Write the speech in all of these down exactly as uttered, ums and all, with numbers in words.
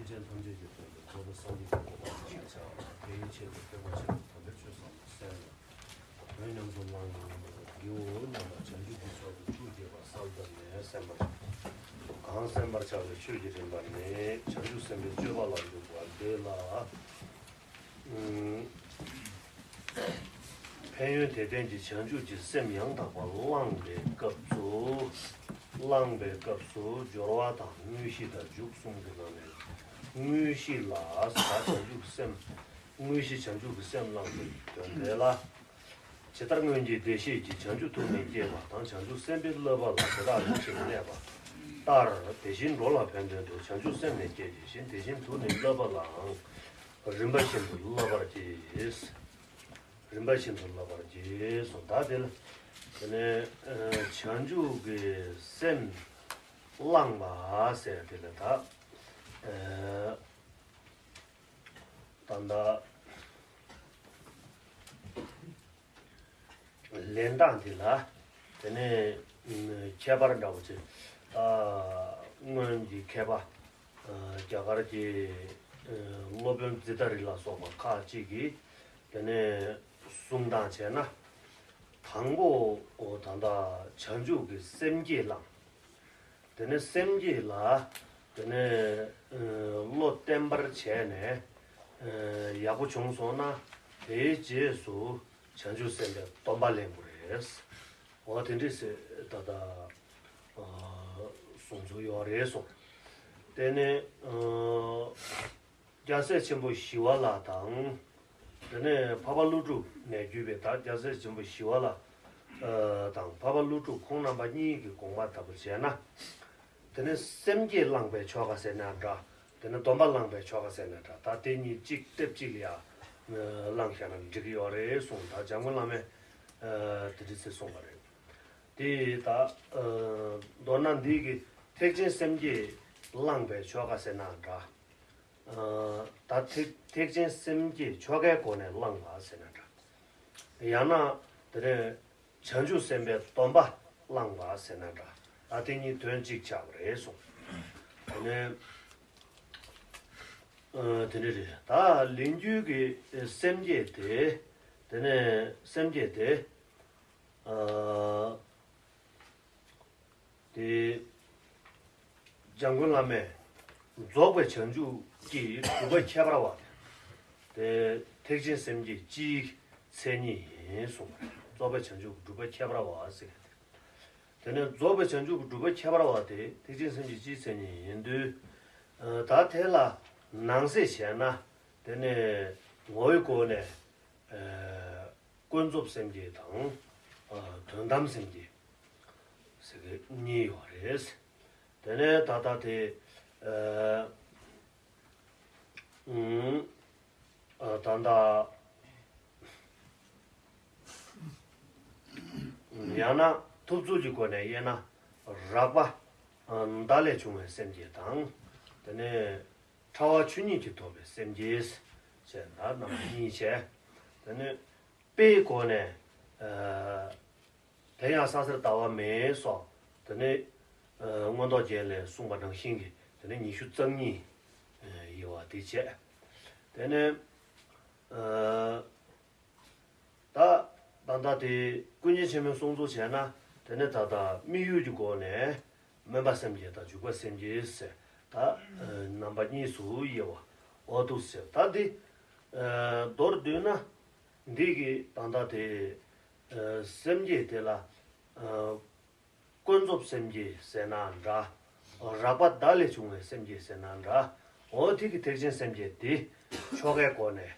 ཅན་ཐམས་ཅད་ཀྱི་དོན་དུ་རྫོགས་པའི་སངས་རྒྱས་ཀྱི་གོ་འཕང་ཅིག་བྱ་བ་དེའི་ཆེད་དུ་ཐེག་པ་ཆེན་པོ་དམ་པའི་ཆོས་ཟབ་མོ་གསན་ལ། དོན་ཉམས་སུ་བླང་ངེས་པར་བགྱིའོ་སྙམ་པ་བྱང་ཆུབ་ཀྱི་མཆོག་ཏུ་ཐུགས་བསྐྱེད་པ་གསལ་བཏབ་ནས་གསན་པ། གང་གསན་པར་བྱ་བའི་ཆོས་ཀྱི་རིམ་པ་ནི་བྱང་ཆུབ་སེམས་དཔའི་སྤྱོད་པ་ལ་འཇུག་པ་འདི་ལ། ཕན་ཡོན་དེ་ལྡན་གྱི་བྱང་ཆུབ་ཀྱི་སེམས་ཡང་དག་པ་བླངས་པའི་སྐབས་སུ། བླངས་པའི་སྐབས་སུ་སྦྱོར་བ་དང་དངོས་གཞི་དང་འཇུག་གསུམ་གྱི་ནང་ནས། དངོས་གཞི་ལ་ཟ་བྱང་ཆུབ་སེམས། དངོས་གཞི་བྱང་ཆུབ་ཀྱི་སེམས་བླངས་པའི་དོན་དེ་ལ། ཇི་ལྟར་སྔོན་གྱི་བདེ་གཤེགས་ཀྱིས་བྱང་ཆུབ་ཐུགས་ནི་བསྐྱེད་པ་དང་བྱང་ཆུབ་སེམས་དཔའི་བསླབ་པ་ལ་དེ་དག་རིམ་བཞིན་གནས་པ་ལྟར། དེ་བཞིན་འགྲོ་ལ་ཕན་དོན་དུ་བྱང་ཆུབ་སེམས་ནི་བསྐྱེད་བགྱི་ཞིང་། དེ་བཞིན་ཐུགས་ནི་བསླབ་པ་ལའང་རིམ་པ་བཞིན་དུ་བསླབ་པར་བགྱི། རིམ་པ་བཞིན་དུ་བསླབ་པར་བགྱི་གསུངས། ད་དེ་ལ་དེ་ནས་ཨ་བྱང་ཆུབ་ཀྱི་སེམས་བླངས་པ་ཟེར་དེ་ལ་ད་ཨ་ད་ད་ལེན་སྟངས་དེ་ལ་དེ་ནས་ཁྱད་པར་འདྲ་བོ་ཅིག་ཨ་སྔོན་གྱི་མཁས་པ་ཨ་རྒྱ་གར་གྱི་ཨ་སློབ་དཔོན་ཛི་ཏ་རི་ལ་སོགས་པ་ཁག་ཅིག་གིས་དེ་ནས་གསུང་སྟངས་བྱས་ན། དང་པོ་ད་ལྟ་བྱང་ཆུབ་ཀྱི་སེམས་བསྐྱེད་བླངས། དེ་ནས་སེམས་བསྐྱེད་ལ་དེ་ནས་ཨ་བློ་བརྟན་པར་བྱས་ནས་ཨ་ཡག་པོ་བྱུང་སོང་ན། དེའི་རྗེས་སུ་བྱང་ཆུབ་སེམས་དཔའི་སྡོམ་པ་ལེན་དགོས་རེད། འོ་དེ་འདྲས་ཟེར་ད་ལྟ་ཨ་གསུང་ཚུལ་ཡོད་རེད་གསུངས། དེ་ནས་ཨ་རྒྱལ་སྲས་ཆེན་པོ་ཞི་བ་ལྷ་དང་། དེ་ནས་འཕགས་པ་ཀླུ་སྒྲུབ་ནས་བརྒྱུད་པའི་ད་རྒྱལ་སྲས་ཆེན་པོ་ཞི་བ་ལྷ་ཨ་དང་འཕགས་པ་ཀླུ་སྒྲུབ་ཁོང་རྣམ་པ་གཉིས་ཀྱི་དགོངས་པ་ལྟ་བུ་བྱས་ན། དེ་ནས་སེམས་བསྐྱེད་བླངས་པའི་ཆོ་ག་ཟེར་ན་འདྲ། དེ་ནས་སྡོམ་པ་བླངས་པའི་ཆོ་ག་ཟེར་ན་འདྲ། ད་དེ་གཉིས་གཅིག་སྟབས་གཅིག་ལ་ཡ་བླངས་བཞག་ན་འགྲིག་གི་ཡོད་རེད་གསུངས། ད་འཇམ་མགོན་བླ་མས་ཨ་དེ་འདྲ་ཟེར་གསུངས་པ་རེད། དེ་ད་ཨ་མདོར་ན་འདི་གི་ཐེག་ཆེན་སེམས་བསྐྱེད་བླངས་པའི་ཆོ་ག་ཟེར་ན་འདྲ། ཨ་ད་ཐེག་ཐེག་ཆེན་སེམས་བསྐྱེད་ཆོ་གའི་སྒོ་ནས་བླངས་པ་ཟེར་ན་འདྲ། ཡང་ན་དེ་ནས་བྱང་ཆུབ་སེམས་དཔའི་སྡོམ་པ་བླངས་པ་ཟེར་ན་འདྲ། ད་དེ་གཉིས་དོན་གཅིག་ཆགས་པ་རེད་གསུངས། དེ་ནས་ཨ་དེ་འདྲ་རེད། ད་ལས་རྒྱུ་གི་སེམས་བསྐྱེད་དེ། དེ་ནས་སེམས་བསྐྱེད་དེ། ཨ་དེ་འཇམ་མགོན་བླ་མས་རྫོགས་པའི་བྱང་ཆུབ་ཀྱི་སྒྲུབ་པ་ཁྱད་པར་བ་དེ་ཐེག་ཆེན་སེམས་བསྐྱེད་སྤྱིའི་མཚན་ཉིད་ཡིན་གསུངས་པ་རེད། རྫོགས་པའི་བྱང་ཆུབ་ཀྱི་སྒྲུབ་པ་ཁྱད་པར་བ་ཟེར་གི་དེ། དེ་ནས་རྫོགས་པའི་བྱང་ཆུབ་ཀྱི་སྒྲུབ་པ་ཁྱད་པར་བ་དེ་ཐེག་ཆེན་སེམས་བསྐྱེད་སྤྱིའི་མཚན་ཉིད་ཡིན་དུས། ཨ་ད་དེ་ལ་ནང་གསེས་བྱས་ན། དེ་ནས་ངོ་བོའི་སྒོ་ནས་ཨ་ཀུན་རྫོབ་སེམས་བསྐྱེད་དང་ཨ་དོན་དམ་སེམས་བསྐྱེད་ཟེར་གྱི་གཉིས་ཡོད་རེད། དེ་ནས་ད་ལྟ་དེ་ཨ་ཨུམ་ཨ་ད་ལྟ་ཡང་ན་ཐུབ་ཚུལ་གྱི་སྒོ་ནས་དབྱེ་ན། རགས་པ་ཨ་བརྡ་ལས་བྱུང་བའི་སེམས་བསྐྱེད་དང་། དེ་ནས་ཕྲ་བ་ཆོས་ཉིད་ཀྱིས་ཐོབ་པའི་སེམས་བསྐྱེད་ཅེས་ན་རྣམ་པ་གཉིས་བྱས། དེ་ནས་དཔེའི་སྒོ་ནས་ཨ་དེ་ཡང་ས་གསེར་ཟླ་བ་མེ་སོགས། དེ་ནས་ཨ་མངོན་རྟོགས་རྒྱན་ལས་གསུངས་པ་ནང་བཞིན་གྱི་དེ་ནས་ཉི་ཤུ་རྩ་གཉིས་ཨ་དབྱེ་བ་དེ་བྱས། དེ་ནས་ཨ་ད་ད་ལྟ་དེ་ཀུན་མཁྱེན་ཆེན་མོའི་གསུང་ཚུལ་བྱས་ན། དེ་ནས་ད་ལྟ་དམིགས་ཡུལ་གྱི་སྒོ་ནས་སྨོན་པ་སེམས་བསྐྱེད་དང་འཇུག་པ་སེམས་བསྐྱེད་ཟེར། ད་ཨ་རྣམ་པ་གཉིས་སུ་དབྱེ་བ་འོ་འདུག་ཟེར། ད་འདི་ཨ་མདོར་བསྡུས་ན། འདི་གི་ད་ལྟ་དེ་ཨ་སེམས་བསྐྱེད་དེ་ལ་ཨ་ཀུན་རྫོབ་སེམས་བསྐྱེད་ཟེར་ན་འདྲ། རགས་པ་བརྡ་ལས་བྱུང་བའི་སེམས་བསྐྱེད་ཟེར་ན་འདྲ། འོ་དེ་གི་ཐེག་ཆེན་སེམས་བསྐྱེད་དེ་ཆོ་གའི་སྒོ་ནས་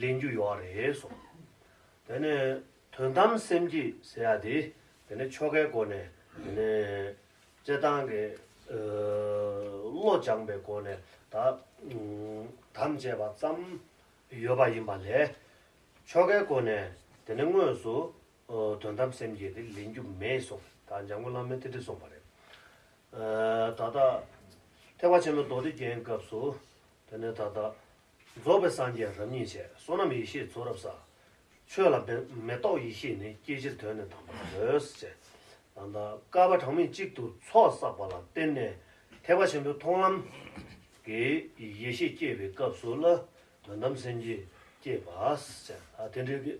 ལེན་རྒྱུ་ཡོད་རེད་གསུངས། དེ་ནས་དོན་དམ་སེམས་བསྐྱེད་ཟེར་ཡ་དེ། དེ་ནས་ཆོ་གའི་སྒོ་ནས། དེ་ནས་སྤྱིར་བཏང་གི་ཨ་བློ་སྦྱངས་པའི་སྒོ་ནས་ད་ཨ་དམ་བཅས་པ་ཙམ་ཡོད་པ་ཡིན་པ་ལས། ཆོ་གའི་སྒོ་ནས་དེ་ནས་དངོས་སུ་ཨ་དོན་དམ་སེམས་བསྐྱེད་དེ་ལེན་རྒྱུ་མེད་གསུངས། ད་འཇམ་མགོན་བླ་མས་དེ་འདྲ་གསུངས་པ་རེད། ཨ་ད་ལྟ་ཐེག་པ་ཆེན་པོའི་མདོ་སྡེ་རྒྱན་སྐབས་སུ། དེ་ནས་ད་ལྟ་རྫོགས་པའི་སངས་རྒྱས་རབ་བརྙེས་བྱས། བསོད་ནམས་ཡེ་ཤེས་ཚོགས་རབ་བསགས། ཆོས་ལ་མེ་མེ་ཏོག་ཡེ་ཤེས་ནི། སྐྱེ་ཕྱིར་དོན་ནི་དམ་པར་མོས་ཟེར། ད་ལྟ་བསྐལ་པ་གྲངས་མེད་གཅིག་ཏུ་ཚོགས་བསགས་པ་ལ་བརྟེན་ནས་ཐེག་པ་ཆེན་པོའི་མཐོང་ལམ་ གི་ཡེ་ཤེས་སྐྱེས་པའི་སྐབས་སུ་ལ་དོན་དམ་སེམས་བསྐྱེད་སྐྱེས་པ་ཟེར། ཨ། དེ་འདྲའི་གི་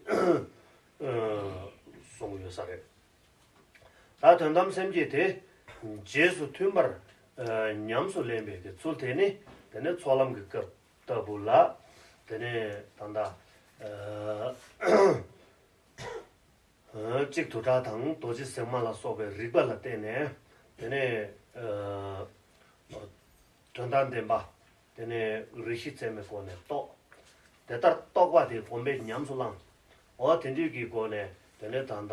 གསུངས་ཡོད་ས་རེད། ད་དོན་དམ་སེམས་བསྐྱེད་དེ་རྗེས་སུ་མཐུན་པར་ཉམས་སུ་ལེན་པའི་གི་ཚུལ་དེ་ནི། དེ་ནི་ཚོགས་ལམ་གྱི་སྐབས་ལྟ་བུ་ལ། དེ་ནི་ད་ལྟ་གཅིག་དུ་བྲལ་དང་རྡོ་རྗེ་ཟེགས་མ་ལ་སོགས་པའི་རིག་པ་ལ་བརྟེན་ནས། དེ་ནས་དོན་དམ་བདེན་པ། དེ་ནས་རེ་ཞིག་ཚད་མའི་སྒོ་ནས་རྟོགས། དེ་ལྟར་རྟོགས་པ་དེ་གོམས་པས་ཉམས་སུ་བླངས། འོ་དེ་འདྲའི་གི་སྒོ་ནས། དེ་ནས་ད་ལྟ་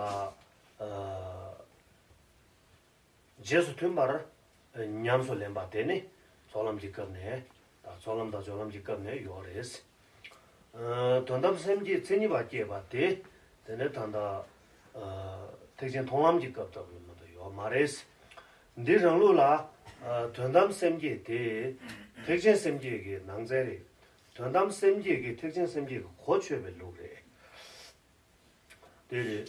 རྗེས་སུ་མཐུན་པར་ཉམས་སུ་ལེན་པ་དེ་ནི་ཚོགས་ལམ་གྱི་སྐབས་ནས། ད་ཚོགས་ལམ་དང་སྦྱོར་ལམ་གྱི་སྐབས་ནས་ཡོད་རེད། དོན་དམ་སེམས་བསྐྱེད་མཚན་ཉིད་པ་སྐྱེས་པ་དེ། དེ་ནི་ད་ལྟ་ཐེག་ཆེན་མཐོང་ལམ་གྱི་སྐབས་ལྟ་བུའི་ནང་དུ་ཡོད་མ་རེད། འདི་རང་ལུགས་ལ་དོན་དམ་སེམས་བསྐྱེད་དེ་ཐེག་ཆེན་སེམས་བསྐྱེད་ཀྱི་ནང་ཚན་རེད། དོན་དམ་སེམས་བསྐྱེད་ཀྱིས་ཐེག་ཆེན་སེམས་བསྐྱེད་ཀྱི་གོ་ཆོད་པའི་ལུགས་རེད། དེ་རེད།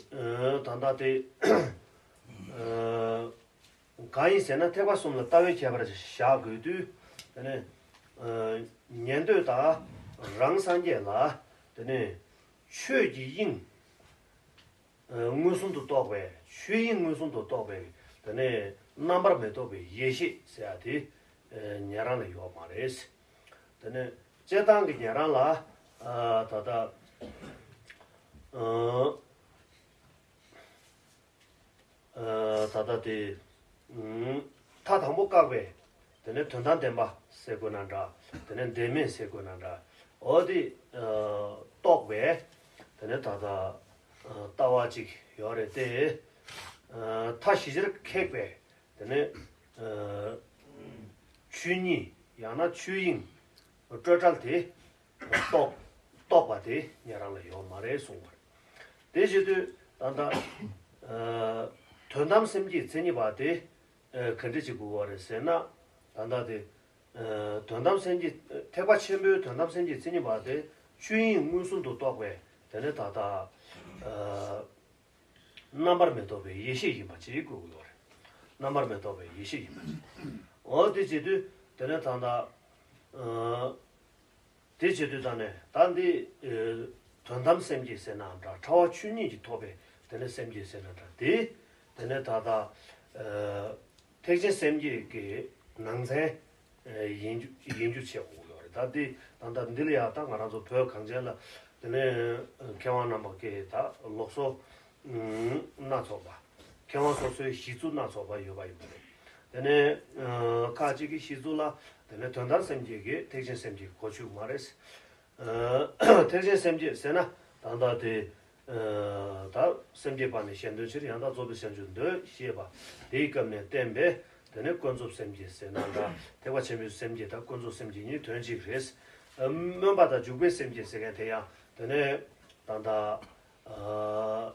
ཨ། ད་ལྟ་དེ། ཨ། གང་ཡིན་ཟེར་ན། ཐེག་པ་གསུམ་ལ་ལྟ་བའི་ཁྱད་པར་བཞག་དགོས་དུས། དེ་ནས། ཨ། ཉན་ཐོས་དང་རང་སངས་རྒྱས་ལ། དེ་ནས་ཆོས་ཀྱི་དབྱིངས། ཨ། མངོན་སུམ་དུ་རྟོགས་པའི། ཆོས་དབྱིངས་མངོན་སུམ་དུ་རྟོགས་པའི། དེ་ནས་རྣམ་པར་མི་རྟོག་པའི་ཡེ་ཤེས་ཟེར་ཡ་དེ། ཨ། ཉན་རང་ལ་ཡོད་མ་རེད། དེ་ནས་སྤྱིར་བཏང་གི་ཉན་རང་ལ། ཨ། ད་ལྟ། ཨ། ཨ། ད་ལྟ་དེ། ཨུམ། མཐའ་དང་པོ་བཀག་པའི། དེ་ནས་དོན་དམ་བདེན་པ་ཟེར་དགོས་ན་འདྲ། དེ་ནས་བདེན་མེད་ཟེར་དགོས་ན་འདྲ། འོ་དེ། ཨ། རྟོགས་པའི། དེ་ནས་ད་ལྟ། ཨ། ལྟ་བ་ཅིག་ཡོད་རེད་དེ། ཨ། མཐའ་བཞི་ཆར་ཁེགས་པའི། དེ་ནས། ཨ། ཆོས་ཉིད། ཡང་ན་ཆོས་དབྱིངས་སྤྲོས་བྲལ་དེ་རྟོགས། རྟོགས་པ་དེ་ཉན་རང་ལ་ཡོད་མ་རེད་གསུངས་པ་རེད། དེ་བྱེད་དུས་ད་ལྟ། ཨ། དོན་དམ་སེམས་བསྐྱེད་མཚན་ཉིད་པ་དེ། ཨ། ག་འདྲ་ཅིག་དགོས་པ་རེད་ཟེར་ན། ད་ལྟ་དེ། ཨ། དོན་དམ་སེམས་བསྐྱེད། ཐེག་པ་ཆེན་པོའི་དོན་དམ་སེམས་བསྐྱེད་མཚན་ཉིད་པ་དེ་ཆོས་དབྱིངས་མངོན་སུམ་དུ་རྟོགས་པའི། དེ་ནས་ད་ལྟ། ཨ། རྣམ་པར་མི་རྟོག་པའི་ཡེ་ཤེས་ཡིན་པ་ཅིག་དགོས་ཀྱི་ཡོད་རེད། རྣམ་པར་མི་རྟོག་པའི་ཡེ་ཤེས་ཡིན་པ་ཅིག་འོ་དེ་བྱེད་དུས་དེ་ནས་ད་ལྟ། ཨ། དེ་བྱེད་དུས་ད་ནས་ད་འདི། ཨ། དོན་དམ་སེམས་བསྐྱེད་ཟེར་ན་འདྲ། ཕྲ་བ་ཆོས་ཉིད་ཀྱིས་ཐོབ་པའི་དེ་ནས་སེམས་བསྐྱེད་ཟེར་ན་འདྲ། དེ། དེ་ནས་ད་ལྟ། ཨ། ཐེག་ཆེན་སེམས་བསྐྱེད་ཀྱི་ནང་ཚན། ཨ། ཡིན་རྒྱུ། ཡིན་རྒྱུ་བྱེད་དགོས་ཡོད་རེད། ད་འདི་ད་ལྟ་འདི་ལ་ཡང་ད་ང་རང་ཚོ་བོད་གངས་ཅན་ལ། དེ་ནས། ཨ། མཁས་དབང་རྣམ་པ་ཀྱིས་ད་ལུགས་སྲོལ། ཨུམ། སྣ་ཚོགས་པ། མཁས་དབང་སོ་སོའི་གཞི་བཙུགས་སྣ་ཚོགས་པ་ཡོད་པ་ཡིན་པ་རེད། དེ་ནས། ཨ། ཁ་ཅིག་གི་གཞི་བཙུགས་ལ། དེ་ནས་དོན་དམ་སེམས་བསྐྱེད་ཀྱིས་ཐེག་ཆེན་སེམས་བསྐྱེད་གོ་ཆོད་མ་རེད། ཨ། ཐེག་ཆེན་སེམས་བསྐྱེད་ཟེར་ན་ད་ལྟ་དེ། ཨ། ད་སེམས་བསྐྱེད་པ་ནི་གཞན་དོན་ཕྱིར། ཡང་དག་རྫོགས་པའི་བྱང་ཆུབ་འདོད། ཞེས་པ་དེའི་སྐབས་ནས་བསྟན་པའི། དེ་ནས་ཀུན་རྫོབ་སེམས་བསྐྱེད་ཟེར་ན་འདྲ། ཐེག་པ་ཆེན་པོའི་སེམས་བསྐྱེད་དང་ཀུན་རྫོབ་སེམས་བསྐྱེད་གཉིས་དོན་གཅིག་རེད། ཨ། སྨོན་པ་དང་འཇུག་པའི་སེམས་བསྐྱེད་ཟེར་མཁན་དེ་ཡང་དེ་ནས་ད་ལྟ། ཨ།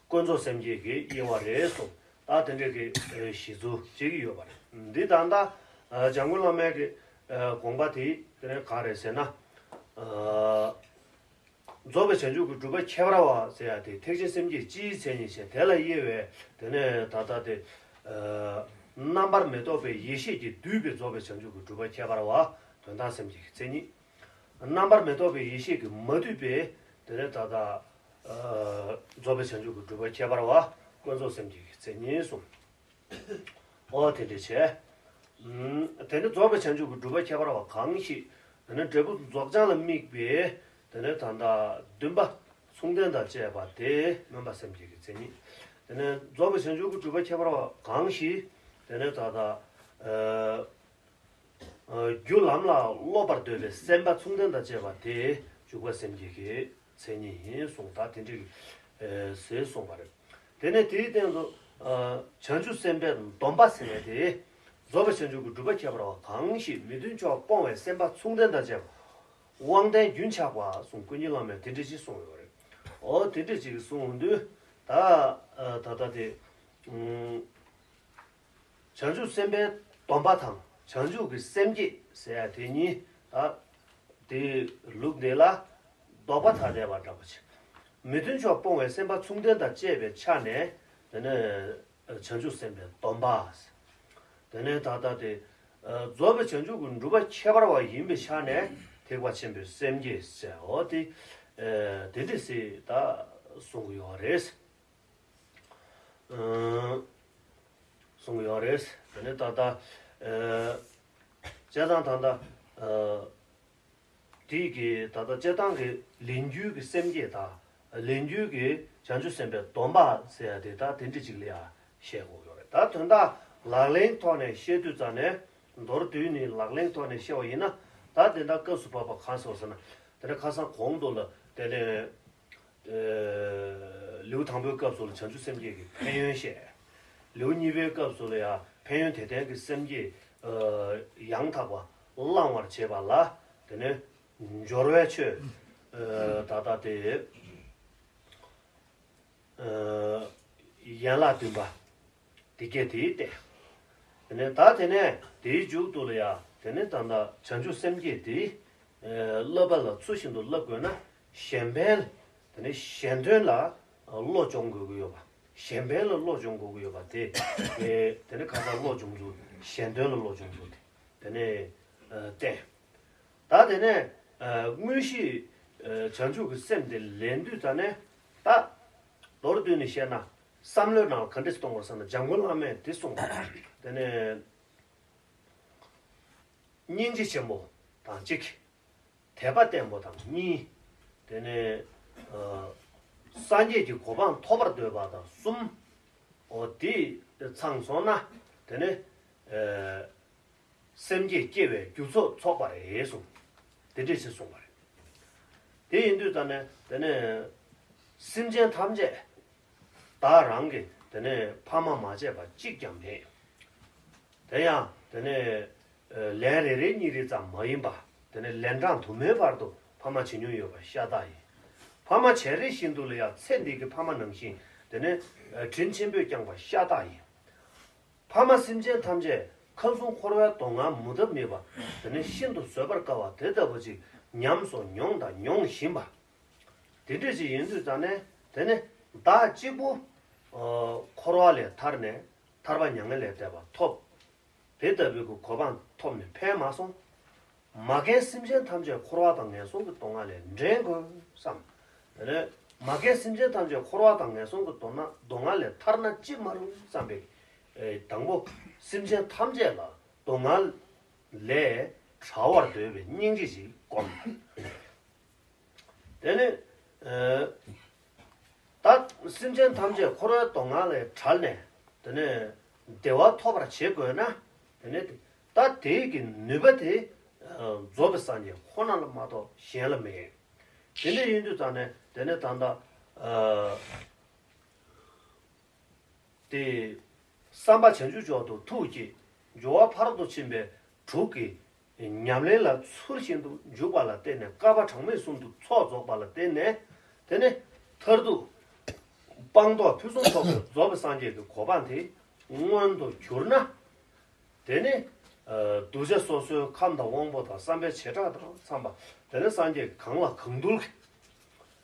ཀུན་རྫོབ་སེམས་བསྐྱེད་ཀྱི་དབྱེ་བ་རེད་གསུངས། ད་དེ་འདྲའི་གི། ཨ། གཞི་བཙུགས་བྱེད་ཀྱི་ཡོད་པ་རེད། འདི་ད་ལྟ། ཨ། འཇམ་མགོན་བླ་མའི་གི། ཨ། དགོངས་པ་དེ་དེ་ནས་ག་རེ་ཟེར་ན། ཨ། རྫོགས་པའི་བྱང་ཆུབ་ཀྱི་སྒྲུབ་པ་ཁྱད་པར་བ་ཟེར་ཡ་དེ་ཐེག་ཆེན་སེམས་བསྐྱེད་སྤྱིའི་མཚན་ཉིད་བྱས། དེ་ལ་དབྱེ་བས་དེ་ནས་ད་ལྟ་དེ། ཨ། རྣམ་པར་མི་རྟོག་པའི་ཡེ་ཤེས་ཀྱིས་བསྡུས་པའི་རྫོགས་པའི་བྱང་ཆུབ་ཀྱི་སྒྲུབ་པ་ཁྱད་པར་བ་དོན་དམ་སེམས་བསྐྱེད་ཀྱི་མཚན་ཉིད། རྣམ་པར་མི་རྟོག་པའི་ཡེ་ཤེས་ཀྱིས་མ་བསྡུས་པའི་དེ་ནས་ད་ལྟ། ཨ། རྫོགས་པའི་བྱང་ཆུབ་ཀྱི་སྒྲུབ་པ་ཁྱད་པར་བ་ཀུན་རྫོབ་སེམས་བསྐྱེད་ཀྱི་མཚན་ཉིད་གསུངས། འོ་དེ་འདྲ་བྱས། ཨུམ། དེ་ནས་རྫོགས་པའི་བྱང་ཆུབ་ཀྱི་སྒྲུབ་པ་ཁྱད་པར་བ་གང་ཞིག་དེ་ནས་འབྲས་བུ་རྫོགས་བྱང་ལ་དམིགས་པའི་དེ་ནས་ད་ལྟ་བདུན་པ་མཚུངས་ལྡན་དང་བཅས་པ་དེ་སྨོན་པ་སེམས་བསྐྱེད་ཀྱི་མཚན་ཉིད། དེ་ནས་རྫོགས་པའི་བྱང་ཆུབ་ཀྱི་སྒྲུབ་པ་ཁྱད་པར་བ་གང་ཞིག་དེ་ནས་ད་ལྟ། ཨ། རྒྱུ་ལམ་ལ་སློབ་པར་འདོད་པའི་སེམས་པ་མཚུངས་ལྡན་དང་བཅས་པ་དེ་འཇུག་པ་སེམས་བསྐྱེད་ཀྱི་མཚན་ཉིད་ཡིན་གསུངས། ད་དེ་འདྲའི། ཨ། ཟེར་གསུངས་པ་རེད། དེ་ནས་དེའི་སྟེང་དུ། ཨ། བྱང་ཆུབ་སེམས་དཔའི་སྡོམ་པ་ཟེར་བ་དེ། རྫོགས་པའི་བྱང་ཆུབ་ཀྱི་སྒྲུབ་པ་ཁྱད་པར་བ་གང་ཞིག་མི་མཐུན་ཕྱོགས་སྤོང་བའི་སེམས་པ་མཚུངས་ལྡན་དང་བཅས་པ། དབང་ལྡན་རྒྱུན་ཆགས་པ་གསུངས། ཀུན་མཁྱེན་བླ་མས་དེ་འདྲ་ཅིག་གསུངས་ཡོད་རེད། འོ་དེ་འདྲ་ཅིག་གསུངས་དུས་ད། ཨ། ད་ལྟ་དེ། ཨུམ། བྱང་ཆུབ་སེམས་དཔའི་སྡོམ་པ་དང་བྱང་ཆུབ་ཀྱི་སེམས་བསྐྱེད་ཟེར་ཡ་དེ་གཉིས། ད་དེའི་ལུགས་འདི་ལ་ལྡོག་པ་ཐ་དད་པ་འདྲ་པོ་ཆེ། མི་མཐུན་ཕྱོགས་སྤོང་བའི་སེམས་པ་མཚུངས་ལྡན་དང་བཅས་པའི་ཆ་ནས། དེ་ནས་བྱང་ཆུབ་སེམས་དཔའི་སྡོམ་པ། དེ་ནས་ད་ལྟ་དེ། རྫོགས་པའི་བྱང་ཆུབ་ཀྱི་སྒྲུབ་པ་ཁྱད་པར་བ་ཡིན་པའི་ཆ་ནས་ཐེག་པ་ཆེན་པོའི་སེམས་བསྐྱེད་ཟེར་འོ་དེ་དེ་འདྲ་ཟེར་ད་གསུང་གི་ཡོད་རེད། གསུང་གི་ཡོད་རེད། དེ་ནས་ད་ལྟ་སྤྱིར་བཏང་ད་ལྟ་དེའི་གི་ད་ལྟ་སྤྱིར་བཏང་གི་ལས་རྒྱུའི་གི་སེམས་བསྐྱེད་དང་ལས་རྒྱུའི་གི་བྱང་ཆུབ་སེམས་དཔའི་སྡོམ་པ་ཟེར་ཡ་དེ་ད་དེ་འདྲ་ཅིག་ལ་ཡ་བཤད་དགོས་ཡོད་རེད། ད་དོན་དག་ལག་ལེན་ཐོག་ནས་བཤད་དུས་ཙམ་ནས་མདོར་བསྡུས་ནས་ལག་ལེན་ཐོག་ནས་བཤད་པ་ཡིན་ན། ད་དེ་འདྲ་སྐབས་སུ་བབ་པ་གང་སོང་ཟེར་ན། དེ་ནས་ཁ་སང་གོང་དུ་ལ་དེ་ནས་ལེའུ་དང་པོའི་སྐབས་སུ་ལ་བྱང་ཆུབ་སེམས་བསྐྱེད་ཀྱི་ཕན་ཡོན་བཤད། ལེའུ་གཉིས་པའི་སྐབས་སུ་ལ་ཡང་ཕན་ཡོན་དེ་ལྡན་གྱི་སེམས་བསྐྱེད་ཡང་དག་པ་བླང་བར་བྱེད་པ་ལ་དེ་ནས་སྦྱོར་བའི་ཆོས་ད་ལྟ་དེ་ཡན་ལག་བདུན་པ། དེ་སྐད་དེའི་སྟེང་། དེ་ནས་ད་དེ་ནས་དེའི་མཇུག་ཏུ་ལ་ཡ་དེ་ནས་ད་ལྟ་བྱང་ཆུབ་སེམས་བསྐྱེད་དེ་བསླབ་པ་ལ་ཚུལ་བཞིན་དུ་བསླབ་དགོས་ན་གཞན་ཕན་དེ་ནས་གཞན་དོན་ལ་བློ་སྦྱོང་དགོས་ཀྱི་ཡོད་པ། གཞན་ཕན་ལ་བློ་སྦྱོང་དགོས་ཀྱི་ཡོད་པ་དེ་དེ་ནས་ཁ་སང་བློ་སྦྱོང་ཚུལ་གཞན་དོན་ལ་བློ་སྦྱོང་ཚུལ་དེ་དེ་ནས་བསྟན། ད་དེ་ནས་དངོས་གཞི་བྱང་ཆུབ་ཀྱི་སེམས་དེ་ལེན་དུས་ད་ནས་ད་མདོར་བསྡུས་ནས་བཤད་ན། བསམ་བློའི་ནང་ལ་ག་འདྲས་གཏོང་དགོས་ཟེར་ན། འཇམ་མགོན་བླ་མས་འདི་གསུངས། དེ་ནས་སྙིང་རྗེ་ཆེན་པོ་དང་གཅིག་དད་པ་བརྟན་པོ་དང་གཉིས། དེ་ནས་སངས་རྒྱས་ཀྱི་གོ་འཕང་ཐོབ་པར་འདོད་པ་དང་གསུམ། འོ་དེ་ཚང་སོང་ན་དེ་ནས་སེམས་བསྐྱེད་སྐྱེ་བའི་རྒྱུ་ཚོགས་ཚོགས་པ་རེད་གསུངས། དེ་འདྲས་ཞེས་གསུངས་པ་རེད། དེ་ཡིན་དུས་ད་ནས་དེ་ནས་སེམས་ཅན་ཐམས་ཅད་བདག་རང་གི་དེ་ནས་ཕ་མ་མ་བྱས་པ་གཅིག་ཀྱང་མེད། དེ་ཡང་དེ་ནས་ལན་རེ་རེ་གཉིས་རེ་ཙམ་མ་ཡིན་པ་དེ་ནས་ལན་གྲངས་དུ་མའི་བར་དུ་ཕ་མ་བྱེད་མྱོང་ཡོད་པ་ཤ་སྟག་ཡིན། ཕ་མ་བྱས་རེ་བཞིན་དུ་ལ་ཡང་ཚེ་འདི་གི་ཕ་མ་ནང་བཞིན་དེ་ནས་དྲིན་ཆེན་པོས་བསྐྱངས་པ་ཤ་སྟག་ཡིན། ཕ་མ་སེམས་ཅན་ཐམས་ཅད་ཁམས་གསུམ་འཁོར་བའི་སྡུག་བསྔལ་མུ་མཐའ་མེད་པ་དེ་ནས་ཤིན་ཏུ་བཟོད་པར་དཀའ་བ་དེ་ལྟ་བུ་ཅིག་ཉམས་སུ་མྱོང་དང་མྱོང་བཞིན་པ། དེ་འདྲ་ཅིག་ཡིན་དུས་ཙང་ནས་དེ་ནས་བདག་གཅིག་པུ་འཁོར་བ་ལས་ཐར་ནས་ཐར་པ་མྱ་ངན་ལས་འདས་པ་ཐོབ། དེ་ལྟ་བུའི་གི་གོ་འཕང་ཐོབ་ནས་ཕན་མ་སོང་། མ་རྒན་སེམས་ཅན་ཐམས་ཅད་འཁོར་བ་དང་ངན་སོང་གི་སྡུག་བསྔལ་ལས་འདྲེན་དགོས་བསམ། དེ་ནས་མ་རྒན་སེམས་ཅན་ཐམས་ཅད་འཁོར་བ་དང་ངན་སོང་གི་སྡུག་བསྔལ་སྡུག་བསྔལ་ལས་ཐར་ན་ཅི་མ་རུང་བསམ་པའི་དང་པོ་སེམས་ཅན་ཐམས་ཅད་ལ་སྡུག་བསྔལ་ལས་བྲལ་བར་འདོད་པའི་སྙིང་རྗེ་ཞིག་བསྒོམ། དེ་ནས་ད་སེམས་ཅན་ཐམས་ཅད་འཁོར་བའི་སྡུག་བསྔལ་ལས་བྲལ་ནས་དེ་ནས་བདེ་བ་ཐོབ་པར་བྱེད་དགོས་ན། དེ་ནས་ད་དེའི་གི་ནུས་པ་དེ་རྫོགས་པའི་སངས་རྒྱས་ཁོ་ན་ལ་མ་གཏོགས་གཞན་ལ་མེད། དེ་འདྲ་ཡིན་དུས་ཙང་ནས་དེ་ནས་ད་ལྟ་དེ་བསམ་པ་བྱང་ཆུབ་མཆོག་ཏུ་ཐུགས་བསྐྱེད། སྦྱོར་བ་ཕ་རོལ་ཏུ་ཕྱིན་པའི་དྲུག་གི་ཉམས་ལེན་ལ་ཚུལ་བཞིན་དུ་འཇུག་པ་ལ་བརྟེན་ནས་བསྐལ་པ་གྲངས་མེད་གསུམ་དུ་ཚོགས་རྫོགས་པ་ལ་བརྟེན་ནས། དེ་ནས་མཐར་ཐུག་སྤངས་རྟོགས་ཕུན་སུམ་ཚོགས་པའི་རྫོགས་པའི་སངས་རྒྱས་ཀྱི་གོ་འཕང་དེ་མངོན་དུ་གྱུར་ན། དེ་ནི་གདུལ་བྱ་སོ་སོའི་ཁམས་དང་དབང་པོ་དང་བསམ་པའི་བྱེ་བྲག་དང་འཚམས་པ། དེ་ནི་སངས་རྒྱས་གང་ལ་གང་འདུལ་གྱི།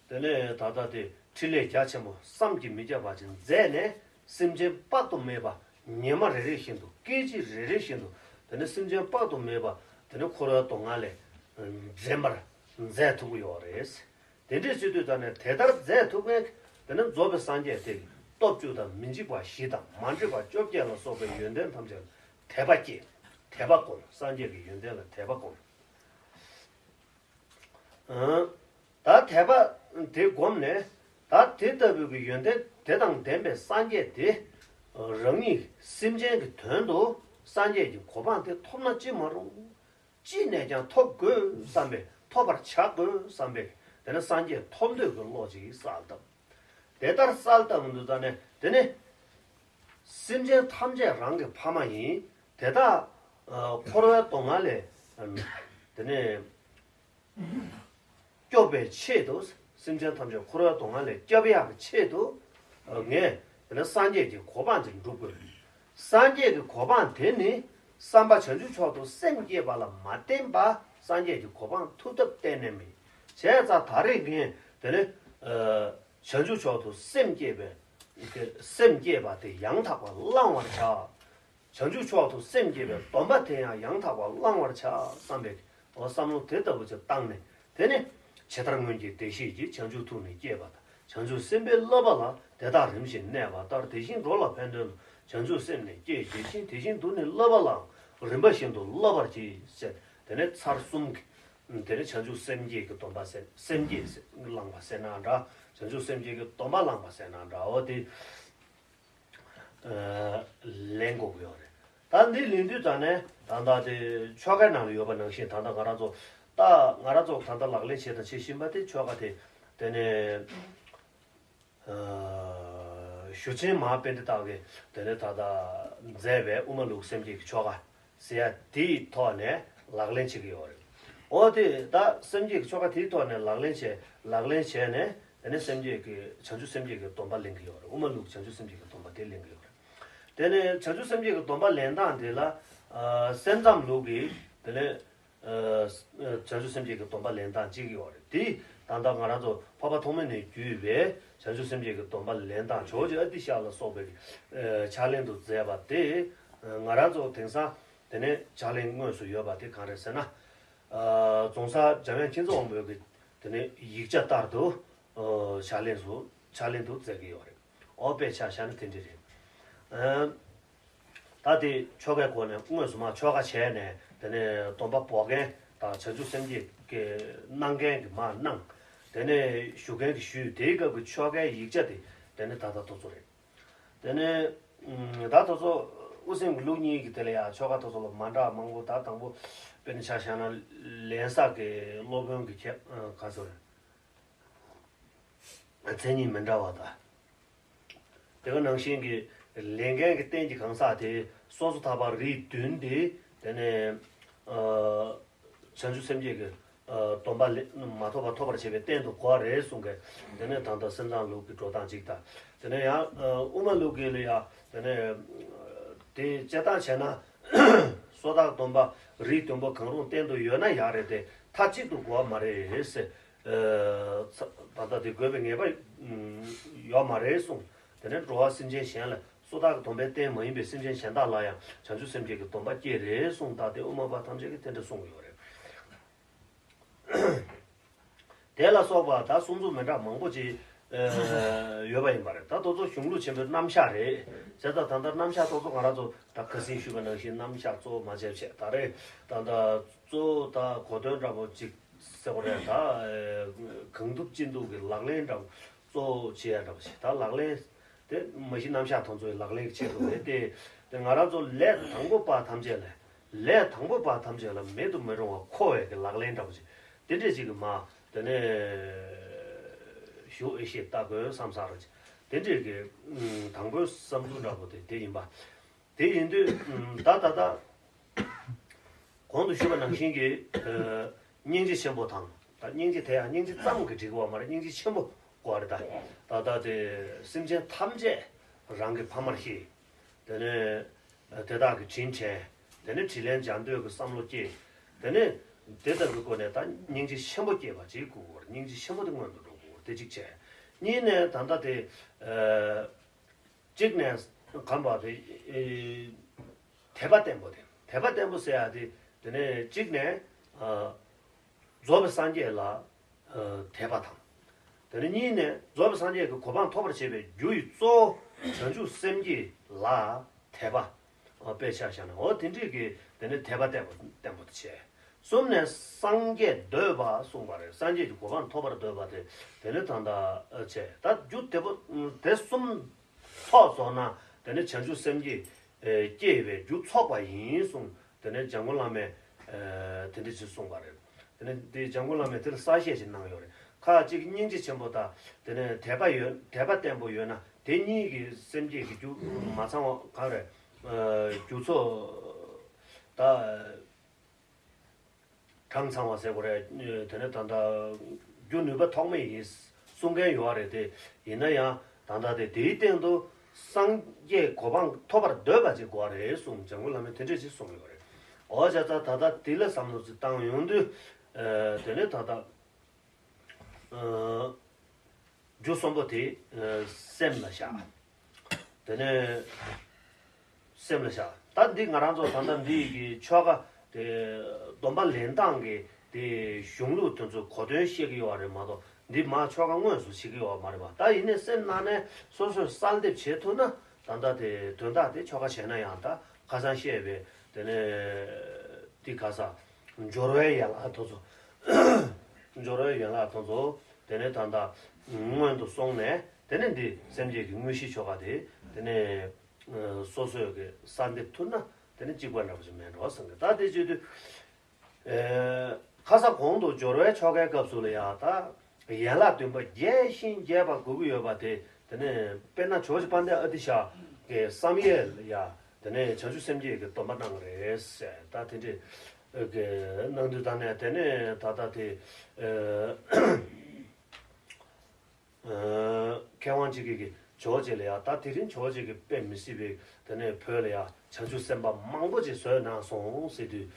དེ་ནས་ད་ལྟ་དེ་ཕྲིན་ལས་རྒྱ་ཆེན་པོ་བསམ་གྱིས་མི་ཁྱབ་པ་ཅིག་མཛད་ནས། སེམས་ཅན་དཔག་ཏུ་མེད་པ་ཉི་མ་རེ་རེ་བཞིན་དུ། སྐད་ཅིག་རེ་རེ་བཞིན་དུ། དེ་ནས་སེམས་ཅན་དཔག་ཏུ་མེད་པ་དེ་ནས་འཁོར་བའི་སྡུག་བསྔལ་ལས་འདྲེན་པར་མཛད་ཐུབ་ཀྱི་ཡོད་རེད། དེ་འདྲའི་སྤྱི་འཐུས་དག་ནས་དེ་ལྟར་མཛད་ཐུབ་མཁན་དེ་ནི་རྫོགས་པའི་སངས་རྒྱས་དེ་སྟོབས་བཅུ་དང་མི་འཇིགས་པ་བཞི་དང་མ་འདྲེས་པ་བཅོ་བརྒྱད་ལ་སོགས་པའི་ཡོན་ཏན་ཐམས་ཅད་ལ་དད་པ་སྐྱེ། དད་པ་སྒོམ། སངས་རྒྱས་ཀྱི་ཡོན་ཏན་ལ་དད་པ་སྒོམ། ཨང་། ད་དད་པ་དེ་བསྒོམས་ནས། ད་དེ་ལྟ་བུའི་གི་ཡོན་ཏན་དེ་དང་ལྡན་པའི་སངས་རྒྱས་དེ་རང་ཉིད་སེམས་ཅན་གྱི་དོན་དུ་སངས་རྒྱས་ཀྱི་གོ་འཕང་དེ་ཐོབ་ན་ཅི་མ་རུང་། ཅི་ནས་ཀྱང་ཐོབ་དགོས་བསམ་པའི། ཐོབ་པར་བྱ་དགོས་བསམ་པའི། དེ་ནི་སངས་རྒྱས་ཐོབ་འདོད་ཀྱི་བློ་ཅིག་གསལ་བཏབ། དེ་ལྟར་གསལ་བཏབ་འདུག་ད་ནས་དེ་ནི་སེམས་ཅན་ཐམས་ཅད་རང་གི་ཕ་མ་ཡིན། དེ་དག་འཁོར་བའི་སྡུག་བསྔལ་ལས་དེ་ནས་སྐྱོབ་པའི་ཆེད་དུ། སེམས་ཅན་ཐམས་ཅད་འཁོར་བའི་སྡུག་བསྔལ་ལས་སྐྱོབ་ཡག་གི་ཆེད་དུ། ངས་དེ་ནི་སངས་རྒྱས་ཀྱི་གོ་འཕང་ཅིག་འགྲུབ་དགོས། སངས་རྒྱས་ཀྱི་གོ་འཕང་དེ་ནི་བསམ་པ་བྱང་ཆུབ་མཆོག་ཏུ་སེམས་བསྐྱེད་པ་ལ་མ་བརྟེན་པ་སངས་རྒྱས་ཀྱི་གོ་འཕང་ཐོབ་ཐབས་གཏན་ནས་མེད། བྱས་ཙང་ད་རེས་ངས་དེ་ནི་བྱང་ཆུབ་མཆོག་ཏུ་སེམས་བསྐྱེད་པའི་སེམས་བསྐྱེད་པ་དེ་ཡང་དག་པར་བླང་བར་བྱ། བྱང་ཆུབ་མཆོག་ཏུ་སེམས་བསྐྱེད་པའི་སྡོམ་པ་དེ་ཡང་ཡང་དག་པར་བླང་བར་བྱ་བསམ་པའི་འོ་བསམ་བློ་དེ་ལྟ་བུ་ཅིག་བཏང་ནས། དེ་ནས་ཇི་ལྟར་སྔོན་གྱི་བདེ་གཤེགས་ཀྱིས་བྱང་ཆུབ་ཐུགས་ནི་བསྐྱེད་པ་དང་། བྱང་ཆུབ་སེམས་དཔའི་བསླབ་པ་ལ་དེ་དག་རིམ་བཞིན་གནས་པ་ལྟར། དེ་བཞིན་འགྲོ་ལ་ཕན་དོན་དུ་བྱང་ཆུབ་སེམས་ནི་བསྐྱེད་བགྱི་ཞིང་། དེ་བཞིན་དུ་ནི་བསླབ་པ་ལའང་རིམ་པ་བཞིན་དུ་བསླབ་པར་བགྱི་ཟེར། དེ་ནས་ཚར་གསུམ་གྱི་དེ་ནས་བྱང་ཆུབ་སེམས་བསྐྱེད་ཀྱི་སྡོམ་པ་ཟེར། སེམས་བསྐྱེད་ཟེར་བླངས་པ་ཟེར་ན་འདྲ། བྱང་ཆུབ་སེམས་བསྐྱེད་ཀྱི་སྡོམ་པ་བླངས་པ་ཟེར་ན་འདྲ། འོ་དེ་ལེན་དགོས་ཀྱི་ཡོད་རེད། ད་འདི་ལེན་དུས་ཙང་ནས་ད་ལྟ་དེ་ཆོ་གའི་ནང་ལ་ཡོད་པ་ནང་བཞིན། ད་ལྟ་ང་རང་ཚོ་ད་ང་རང་ཚོ་ད་ལྟ་ལག་ལེན་བྱེད་དང་བྱེད་བཞིན་པ་དེ་ཆོ་ག་དེ། དེ་ནས་ཞུ་ཆེན་མ་པཎྜི་ཏ་གིས་དེ་ནས་ད་ལྟ་མཛད་པའི་དབུ་མ་ལུགས་སེམས་བསྐྱེད་ཀྱི་ཆོ་ག་ཟེར་ཡ་དེའི་ཐོག་ནས་ལག་ལེན་བྱེད་ཀྱི་ཡོད་རེད། འོ་དེ་ད་སེམས་བསྐྱེད་ཀྱི་ཆོ་ག་དེའི་ཐོག་ནས་ལག་ལེན་བྱས། ལག་ལེན་བྱས་ནས་དེ་ནས་སེམས་བསྐྱེད་ཀྱི་བྱང་ཆུབ་སེམས་བསྐྱེད་ཀྱི་སྡོམ་པ་ལེན་གྱི་ཡོད་རེད། དབུ་མ་ལུགས་བྱང་ཆུབ་སེམས་བསྐྱེད་ཀྱི་སྡོམ་པ་དེ་ལེན་གྱི་ཡོད་རེད། དེ་ནས་བྱང་ཆུབ་སེམས་བསྐྱེད་ཀྱི་སྡོམ་པ་ལེན་སྟངས་དེ་ལ་སེམས་ཙམ་ལུགས་ཀྱི་དེ་ནས་བྱང་ཆུབ་སེམས་བསྐྱེད་ཀྱི་སྡོམ་པ་ལེན་སྟངས་གཅིག་ཡོད་རེད། དེ་ད་ལྟ་ང་རང་ཚོ་འཕགས་པ་ཐོགས་མེད་ནས་བརྒྱུད་པའི་བྱང་ཆུབ་སེམས་བསྐྱེད་ཀྱི་སྡོམ་པ་ལེན་སྟངས་ཇོ་བོ་རྗེ་ཨ་ཏི་ཤ་ལ་སོགས་པའི་ཕྱག་ལེན་དུ་མཛད་པ་དེ། ང་རང་ཚོ་དེང་སང་དེ་ནས་ཕྱག་ལེན་དངོས་སུ་ཡོད་པ་དེ་གང་རེད་ཟེར་ན། རྫོང་སར་འཇམ་དབྱངས་མཁྱེན་བརྩེ་དབང་པོའི་གི་དེ་ནས་ཡིག་ཆ་ལྟར་དུ་ཕྱག་ལེན་སུ་ཕྱག་ལེན་དུ་མཛད་ཀྱི་ཡོད་རེད། འོ་དཔེ་ཆ་བཞག་ན་དེ་འདྲ་རེད། ད་དེ་ཆོ་གའི་སྒོ་ནས་དངོས་སུ་མར་ཆོ་ག་བྱས་ནས་དེ་ནས་སྡོམ་པ་འབོག་མཁན་དང་བྱང་ཆུབ་སེམས་བསྐྱེད་ཀྱི་གནང་མཁན་གྱིས་མར་གནང་། དེ་ནས་ཞུ་མཁན་གྱིས་ཞུས། དེའི་སྐབས་ཀྱི་ཆོ་གའི་ཡིག་ཆ་དེ་དེ་ནས་ད་ལྟ་དེ་ཚོ་རེད། དེ་ནས་ད་དེ་ཚོ་དབུ་སེམས་ཀྱི་ལུགས་གཉིས་ཀྱི་དེ་ལ་ཡང་ཆོ་ག་དེ་ཚོ་ལ་མ་འདྲ་མང་པོ། ད་དང་པོ་དཔེར་ན་ཆ་བཞག་ན་ལེན་ས་གི་སློབ་དཔོན་གྱི་ཁྱད་ག་ཚོད་རེད། མཚན་ཉིད་མི་འདྲ་བ་དང་། དེ་ག་ནང་བཞིན་གྱི་ལས་འགན་གྱི་རྟེན་གྱི་གང་ཟག་དེ་སོ་སོ་ཐར་པ་རིགས་བདུན་དེ་དེ་ནས་བྱང་ཆུབ་སེམས་བསྐྱེད་ཀྱི་སྡོམ་པ་ལས་མ་ཐོབ་པ་ཐོབ་པར་བྱེད་པའི་རྟེན་དུ་གོ་བ་རེད་གསུངས་མཁན། དེ་ནས་ད་ལྟ་སེམས་ཙམ་ལུགས་ཀྱི་འགྲོ་སྟངས་གཅིག་དང་། དེ་ནས་ཡང་དབུ་མ་ལུགས་ཀྱི་ལ་ཡང་དེ་ནས་དེ་དཔྱད་བཏང་བྱས་ན། སོ་ཐར་སྡོམ་པ་རིགས་བདུན་པོ་གང་རུང་རྟེན་དུ་ཡོད་ན་ཡག་རེད་དེ། མཐའ་གཅིག་ཏུ་དགོས་པ་མ་རེད་ཟེར། ད་ལྟ་དེ་དགོས་པའི་ངེས་པ་ཡོད་མ་རེད་གསུངས། དེ་ནས་འགྲོ་བ་སེམས་ཅན་གཞན་ལ། སོ་ཐར་གྱི་སྡོམ་པའི་རྟེན་མ་ཡིན་པའི་སེམས་ཅན་གཞན་དག་ལ་ཡང་བྱང་ཆུབ་སེམས་བསྐྱེད་ཀྱི་སྡོམ་པ་སྐྱེ་རེད་གསུངས། ད་དེ་དབུ་མ་པ་ཐམས་ཅད་ཀྱིས་དེ་འདྲ་གསུངས་ཡོད་རེད། དེ་ལ་སོགས་པ་ད་གསུང་ཚུལ་མི་འདྲ་མང་པོ་ཅིག་ཡོད་པ་ཡིན་པ་རེད། ད་དེ་ཚོ་གཞུང་ལུགས་ཆེན་པོའི་རྣམ་གཞག་རེད། བྱས་ཙང་ད་ལྟ་རྣམ་གཞག་དེ་ཚོ་ང་རང་ཚོ་ད་ཁ་སང་ཞུས་པ་ནང་བཞིན་རྣམ་གཞག་གཙོ་བོ་མ་བྱས་བྱས། ད་རེས་ད་ལྟ་གཙོ་བོ་ད་གོ་དོན་འདྲ་པོ་ཅིག་ཟེར་བ་རེད། ད་གང་ཐུབ་ཅི་ཐུབ་ཀྱི་ལག་ལེན་འདྲ་པོ་གཙོ་བོ་བྱེད་ཡ་འདྲ་པོ་ཞིག་ད་ལག་ལེན་དེ་མ་གཞི་རྣམ་གཞག་དེ་ཚོའི་ལག་ལེན་གྱི་ཆེད་དུ་རེད་དེ། དེ་ང་རང་ཚོ་ལས་དང་པོ་པ་ཐམས་ཅད་ལ། ལས་དང་པོ་པ་ཐམས་ཅད་ལ་མེད་དུ་མི་རུང་བ་མཁོ་བའི་གི་ལག་ལེན་འདྲ་པོ་ཅིག་དེ་འདྲས་ཅིག་གི་མ་དེ་ནས་ཞུ་ཨེ་ཤེས་ལྟ་དགོས་བསམ་ས་ར་ཅིག་དེ་འདྲས་གི་དང་པོའི་བསམ་ཚུལ་འདྲ་པོ་དེ་དེ་ཡིན་པ། དེ་ཡིན་དུས་ད་ད་ད་གོང་དུ་ཞུས་པ་ནང་བཞིན་གྱི་སྙིང་རྗེ་ཆེན་པོ་དང་། ད་སྙིང་རྗེ་དེ་ཡང་སྙིང་རྗེ་ཙམ་གྱིས་འགྲིག་གི་ཡོད་མ་རེད། སྙིང་རྗེ་ཆེན་པོ་དགོས་རེད། ད་ད་ལྟ་དེ་སེམས་ཅན་ཐམས་ཅད་རང་གི་ཕ་མར་ཤེས། དེ་ནས་དེ་དག་གི་དྲིན་དྲན། དེ་ནས་དྲིན་ལན་འཇལ་འདོད་ཀྱི་བསམ་བློ་སྐྱེས། དེ་ནས་དེ་ལྟ་བུའི་སྒོ་ནས་ད་སྙིང་རྗེ་ཆེན་པོ་སྐྱེས་པ་ཅིག་དགོས་ཀྱི་ཡོད་རེད། སྙིང་རྗེ་ཆེན་པོ་དེ་སྔོན་དུ་འགྲོ་དགོས་ཀྱི་ཡོད་རེད། དེ་གཅིག་བྱས། གཉིས་ནས་ད་ལྟ་དེ་གཅིག་ནས་གང་པ་དེ་དད་པ་བརྟན་པོ་དེ། དད་པ་བརྟན་པོ་ཟེར་ཡ་དེ་དེ་ནས་གཅིག་ནས་རྫོགས་པའི་སངས་རྒྱས་ལ་དད་པ་དང་། དེ་ནས་གཉིས་ནས་རྫོགས་པའི་སངས་རྒྱས་ཀྱི་གོ་འཕང་ཐོབ་པར་བྱེད་པའི་རྒྱུ་ཡི་གཙོ་བོ་བྱང་ཆུབ་སེམས་བསྐྱེད་ལ་དད་པ་དཔེ་ཆ་བཞག་ན། འོ་དེ་འདྲས་ཀྱི་དེ་ནས་དད་པ་བརྟན་པོ་བརྟན་པོ་དེ་བྱས། གསུམ་ནས་སངས་རྒྱས་འདོད་པ་གསུངས་པ་རེད། སངས་རྒྱས་ཀྱི་གོ་འཕང་ཐོབ་པར་འདོད་པ་དེ་དེ་ནས་ད་ལྟ་བྱས། ད་རྒྱུ་དེ་པོ་དེ་གསུམ་ཚོགས་སོང་ན་དེ་ནས་བྱང་ཆུབ་སེམས་བསྐྱེད་སྐྱེ་བའི་རྒྱུ་ཚོགས་པ་ཡིན་གསུངས། དེ་ནས་འཇམ་མགོན་བླ་མས་དེ་འདྲ་ཅིག་གསུངས་པ་རེད། དེ་ནས་དེ་འཇམ་མགོན་བླ་མས་དེ་ལ་གསལ་བཤད་ཅིག་གནང་ཡོད་རེད། ཁ་ཅིག་སྙིང་རྗེ་ཆེན་པོ་དང་། དེ་ནས་དད་པ་ཡོད། དད་པ་བརྟན་པོ་ཡོད་ན་དེ་གཉིས་ཀྱི་སེམས་བསྐྱེད་ཀྱི་རྒྱུ་མ་ཚང་བ་ག་རེ། རྒྱུ་ཚོགས་ད་གྲངས་ཚང་བ་ཟེར་དགོས་རེད། དེ་ནས་ད་ལྟ་རྒྱུ་ནུས་པ་ཐོགས་མེད་ཡིན་གསུང་མཁན་ཡོད་རེད་དེ། ཡིན་ན་ཡང་ད་ལྟ་དེ་དེའི་སྟེང་དུ་སངས་རྒྱས་གོ་འཕང་ཐོབ་པར་འདོད་པ་ཅིག་དགོས་རེད་གསུངས། འཇམ་མགོན་བླ་མས་དེ་འདྲས་ཅིག་གསུངས་ཡོད་རེད། འོ་བྱས་ཙང་ད་ལྟ་དེ་ལ་བསམ་བློ་ཅིག་བཏང་ཡོང་དུས། དེ་ནས་ད་ལྟ་རྒྱུ་གསུམ་པོ་དེ་སེམས་ལ་བཞག་དེ་ནས་ སེམས་ལ་བཞག་ད་འདི་ང་རང་ཚོ་ད་ལྟ་འདི་ཡི་གི་ཆོ་ག་དེ་སྡོམ་པ་ལེན་སྟངས་ཀྱི་དེ་གཞུང་ལུགས་དེ་ཚོ་གོ་དོན་ཤེས་ཀྱི་ཡོད་རེད་མ་གཏོགས་འདི་མ་ཆོ་ག་དངོས་སུ་བྱེད་ཀྱི་ཡོད་མ་རེད་པ། ད་ཡིན་ནའི་སེམས་ནང་ནས་སོ་སོས་གསལ་འདེབས་བྱེད་ཐུབ་ན་ད་ལྟ་དེ་དོན་དག་དེ་ཆོ་ག་བྱས་ན་ཡང་ད་ཁ་སང་བཤད་པའི་དེ་ནས་འདི་ག་ས་སྦྱོར་བའི་ཡན་ལག་དེ་ཚོ་སྦྱོར་བའི་ཡན་ལག་དེ་ཚོ་དེ་ནས་ད་ལྟ་སྔོན་དུ་སོང་ནས་དེ་ནས་འདི་སེམས་བསྐྱེད་ཀྱི་དངོས་གཞི་ཆོ་ག་དེ་དེ་ནས། གསོ་སོས་ཀྱི་གསལ་འདེབས་ཐུབ་ན་དེ་ནི་གཅིག་པ་འདྲ་པོ་ཞིག་མེད་འགྲོ་བསམ་གི་ད་དེ་བྱེད་དུས། ཁ་ས་གོང་དུ་སྦྱོར་བའི་ཆོ་གའི་སྐབས་སུ་ལ་ཡང་ད་ཡན་ལག་བདུན་པ་རྒྱས་ཤིང་རྒྱས་པ་དགོས་ཀྱི་ཡོད་པ་དེ་དེ་ནི་དཔེར་ན་ཇོ་བོ་རྗེ་དཔལ་ལྡན་ཨ་ཏི་ཤ་གི་བསམ་ཡས་ལ་ཡང་དེ་ནི་བྱང་ཆུབ་སེམས་བསྐྱེད་ཀྱི་སྡོམ་པ་གནང་གི་རེད་ཟེར་ད་དེ་འདྲའི་གི་གནང་དུས་ད་ནས་དེ་ནི་ད་ལྟ་དེ། མཁས་དབང་གཅིག་གིས་ཇོ་བོ་རྗེ་ལ་ཡང་ད་དེ་རིང་ཇོ་བོ་རྗེ་གིས་དཔེ་མི་སྲིད་པའི་དེ་ནས་བོད་ལ་ཡང་བྱང་ཆུབ་སེམས་དཔའ་མང་པོ་ཅིག་བཟོས་གནང་སོང་ཟེར་དུས།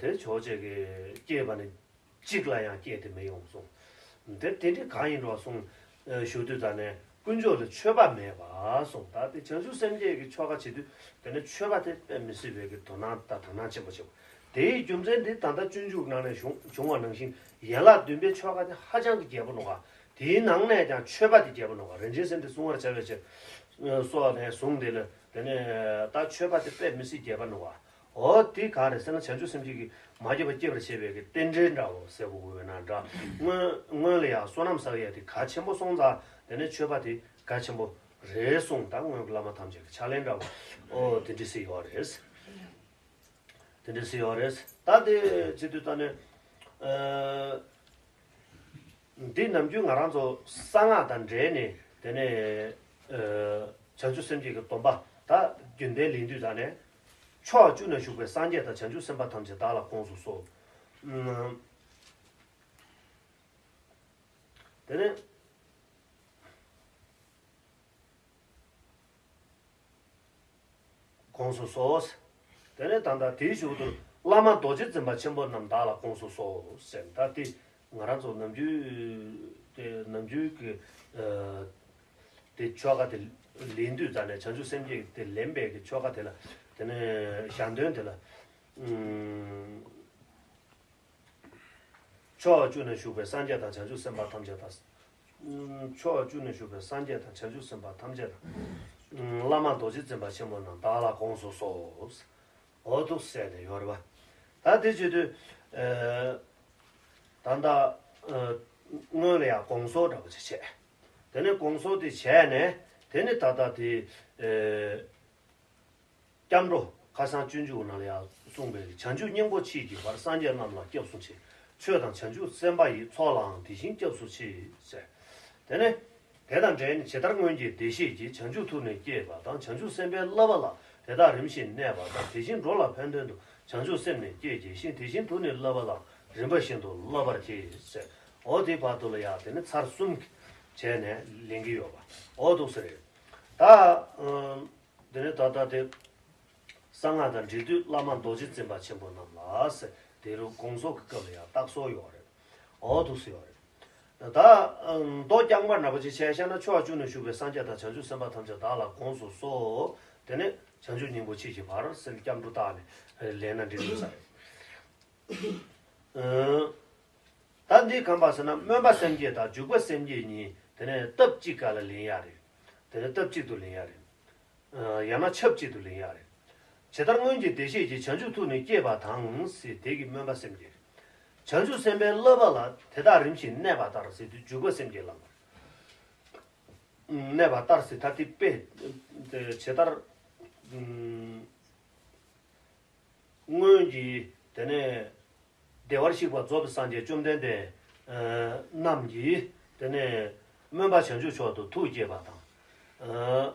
དེ་ཇོ་བོ་རྗེ་གིས་སྐྱེས་པ་ནི་གཅིག་ལ་ཡང་སྐྱེས་ཏེ་མི་ཡོང་གསུངས། དེ་དེ་འདྲའི་གང་ཡིན་འགྲོ་གསུངས་ཞུ་དུས་ད་ནས་དཀོན་མཆོག་ལ་མཆོད་པ་མེད་པ་གསུངས། ད་དེ་བྱང་ཆུབ་སེམས་བསྐྱེད་ཀྱི་ཆོ་ག་བྱེད་དུས་དེ་ནས་མཆོད་པ་དེ་དཔེ་མི་སྲིད་པའི་གི་དོ་སྣང་དང་དག་སྣང་ཆེན་པོ་བྱེད་དགོས། དེའི་རྒྱུ་མཚན་འདི་ད་ལྟ་སྤྱོད་འཇུག་ནང་ནས་བྱུང་བྱུང་བ་ནང་བཞིན་ཡན་ལག་བདུན་པའི་ཆོ་ག་དེ་ཧ་ཅང་གི་རྒྱས་པོ་ནོ་ག་དེའི་ནང་ནས་ཀྱང་མཆོད་པ་དེ་རྒྱས་པོ་ནོ་ག་རིན་ཆེན་སེམས་དེ་བསྲུང་བར་བྱ་བའི་ཕྱིར། སོགས་ནས་བཟུང་དེ་ལ་དེ་ནས་ད་མཆོད་པ་དེ་དཔེ་མི་སྲིད་རྒྱས་པ་ནོ་ག་འོ་དེ་ག་རེད་ཟེར་ན་བྱང་ཆུབ་སེམས་བསྐྱེད་ཀྱིས་མ་སྐྱེས་པ་སྐྱེད་པར་བྱེད་པའི་གི་རྟེན་འབྲེལ་འདྲ་བོ་ཟེར་དགོས་དགོས་པས་ན་འདྲ། སྔོན་སྔོན་ལ་ཡང་བསོད་ནམས་བསགས་ཡ་དེ་གལ་ཆེན་པོ་སོང་ཙང་དེ་ནས་མཆོད་པ་དེ་གལ་ཆེན་པོ་རེད་གསུངས། ད་སྔོན་གྱི་བླ་མ་ཐམས་ཅད་ཀྱི་ཕྱག་ལེན་འདྲ་བོ་འོ་དེ་འདྲ་ཟེར་ཡོད་རེད། དེ་འདྲ་ཟེར་ཡོད་རེད། ད་དེ་བྱེད་དུས་ད་ནས་ཨ། འདི་ནམ་རྒྱུན་ང་རང་ཚོ་གསང་སྔགས་དང་འབྲེལ་ནས་དེ་ནས་ཨ། བྱང་ཆུབ་སེམས་བསྐྱེད་ཀྱི་སྡོམ་པ་ད་རྒྱུན་ལྡན་ལེན་དུས་ད་ནས་ཕྱོགས་བཅུ་ན་བཞུགས་པའི་སངས་རྒྱས་དང་བྱང་ཆུབ་སེམས་དཔའ་ཐམས་ཅད་བདག་ལ་དགོངས་སུ་གསོལ། ཨ། དེ་ནས། དགོངས་སུ་གསོལ། དེ་ནས་ད་ལྟ་དེའི་གཞུག་ཏུ་བླ་མ་རྡོ་རྗེ་འཛིན་པ་ཆེན་པོ་རྣམས་བདག་ལ་དགོངས་སུ་གསོལ་ཟེར་ད་དེ་ང་རང་ཚོ་ནམ་རྒྱུན་དེ་ནམ་རྒྱུན་གྱི་དེ་ཆོ་ག་དེ་ལེན་དུས་ད་ནས་བྱང་ཆུབ་སེམས་བསྐྱེད་དེ་ལེན་པའི་གི་ཆོ་ག་དེ་ལ་དེ་ནས་ཞལ་འདོན་དེ་ལ། ཕྱོགས་བཅུ་ན་བཞུགས་པའི་སངས་རྒྱས་དང་བྱང་ཆུབ་སེམས་དཔའ་ཐམས་ཅད་དང་། ཕྱོགས་བཅུ་ན་བཞུགས་པའི་སངས་རྒྱས་དང་བྱང་ཆུབ་སེམས་དཔའ་ཐམས་ཅད་དང་། བླ་མ་རྡོ་རྗེ་འཛིན་པ་ཆེན་པོ་རྣམས་བདག་ལ་དགོངས་སུ་གསོལ། འོ་འདུག་ཟེར་ནས་ཡོད་རེད་པ། ད་དེ་བྱེད་དུས། ད་ལྟ་སྔོན་ལ་ཡང་དགོངས་གསོལ་འདྲ་པོ་ཅིག་བྱས། དེ་ནས་དགོངས་གསོལ་དེ་བྱས་ནས་དེ་ནས་ད་ལྟ་དེ། སྐྱབས་འགྲོ་ཁ་སང་སྤྱོད་འཇུག་ནང་ལ་ཡང་གསུངས་པའི་བྱང་ཆུབ་སྙིང་པོ་མཆིས་ཀྱི་བར་སངས་རྒྱས་རྣམས་ལ་སྐྱབས་སུ་མཆི། ཆོས་དང་བྱང་ཆུབ་སེམས་དཔའ་ཡི། ཚོགས་ལའང་དེ་བཞིན་སྐྱབས་སུ་མཆི་ཟེར། དེ་ནས་དེ་དང་འབྲེལ་ནས་ཇི་ལྟར་སྔོན་གྱི་བདེ་གཤེགས་ཀྱིས་བྱང་ཆུབ་ཐུགས་ནི་བསྐྱེད་པ་དང་བྱང་ཆུབ་སེམས་དཔའི་བསླབ་པ་ལ་དེ་དག་རིམ་བཞིན་གནས་པ་ལྟར་དེ་བཞིན་འགྲོ་ལ་ཕན་དོན་དུ་བྱང་ཆུབ་སེམས་ནི་བསྐྱེད་བགྱི་ཞིང་དེ་བཞིན་དུ་ནི་བསླབ་པ་ལའང་རིམ་པ་བཞིན་དུ་བསླབ་པར་བགྱི་ཟེར། འོ་དེའི་བར་དུ་ལ་ཡང་དེ་ནི་ཚར་གསུམ་བྱས་ནས་ལེན་གྱི་ཡོད་པ་འོ་འདུག་ཟེར། ད། དེ་ནས་ད་ལྟ་དེ། གསང་སྔགས་དང་འབྲེལ་དུས་བླ་མ་རྡོ་རྗེ་འཛིན་པ་ཆེན་པོ་རྣམས་ལ་ཟེར་དེ་རུ་དགོངས་གསོལ་གྱི་སྐབས་ལ་ཡང་རྟགས་གསོལ་ཡོད་རེད། འོ་འདུག་སེ་ཡོད་རེད། ད་མདོ་རྐྱང་པ་འདྲ་པོ་ཅིག་བྱས་བཞག་ན་ཕྱོགས་བཅུ་ན་བཞུགས་པའི་སངས་རྒྱས་དང་བྱང་ཆུབ་སེམས་དཔའ་ཐམས་ཅད་བདག་ལ་དགོངས་སུ་གསོལ། དེ་ནས་བྱང་ཆུབ་སྙིང་པོ་མཆིས་ཀྱི་བར་ཟེར་སྐྱབས་འགྲོ་བཏགས་ནས་ལེན་ན་འགྲིག་འདུག་ས་རེད། ད་འདི་གང་པ་ཟེར་ན་སྨོན་པ་སེམས་བསྐྱེད་དང་འཇུག་པ་སེམས་བསྐྱེད་གཉིས་དེ་ནས་སྟབས་གཅིག་ག་ལ་ལེན་ཡ་རེད། དེ་ནས་སྟབས་གཅིག་ཏུ་ལེན་ཡ་རེད། ཡང་ན་ཆབས་གཅིག་ཏུ་ལེན་ཡ་རེད། ཇི་ལྟར་སྔོན་གྱི་བདེ་གཤེགས་ཀྱིས་བྱང་ཆུབ་ཐུགས་ནི་བསྐྱེད་པ་དང་ཟེར་དེ་གི་སྨོན་པ་སེམས་བསྐྱེད་རེད། བྱང་ཆུབ་སེམས་དཔའི་བསླབ་པ་ལ་དེ་དག་རིམ་བཞིན་གནས་པ་ལྟར་ཟེར་དུས་འཇུག་པ་སེམས་བསྐྱེད་ལ་གནས་པ་ལྟར་ཟེར་ད་དེ་དཔེ་ཇི་ལྟར་སྔོན་གྱི་དེ་ནས། བདེ་བར་གཤེགས་པ་རྫོགས་པའི་སངས་རྒྱས་བཅོམ་ལྡན་འདས་རྣམས་ཀྱིས་དེ་ནས་སྨོན་པ་བྱང་ཆུབ་མཆོག་ཏུ་ཐུགས་བསྐྱེད་པ་དང་།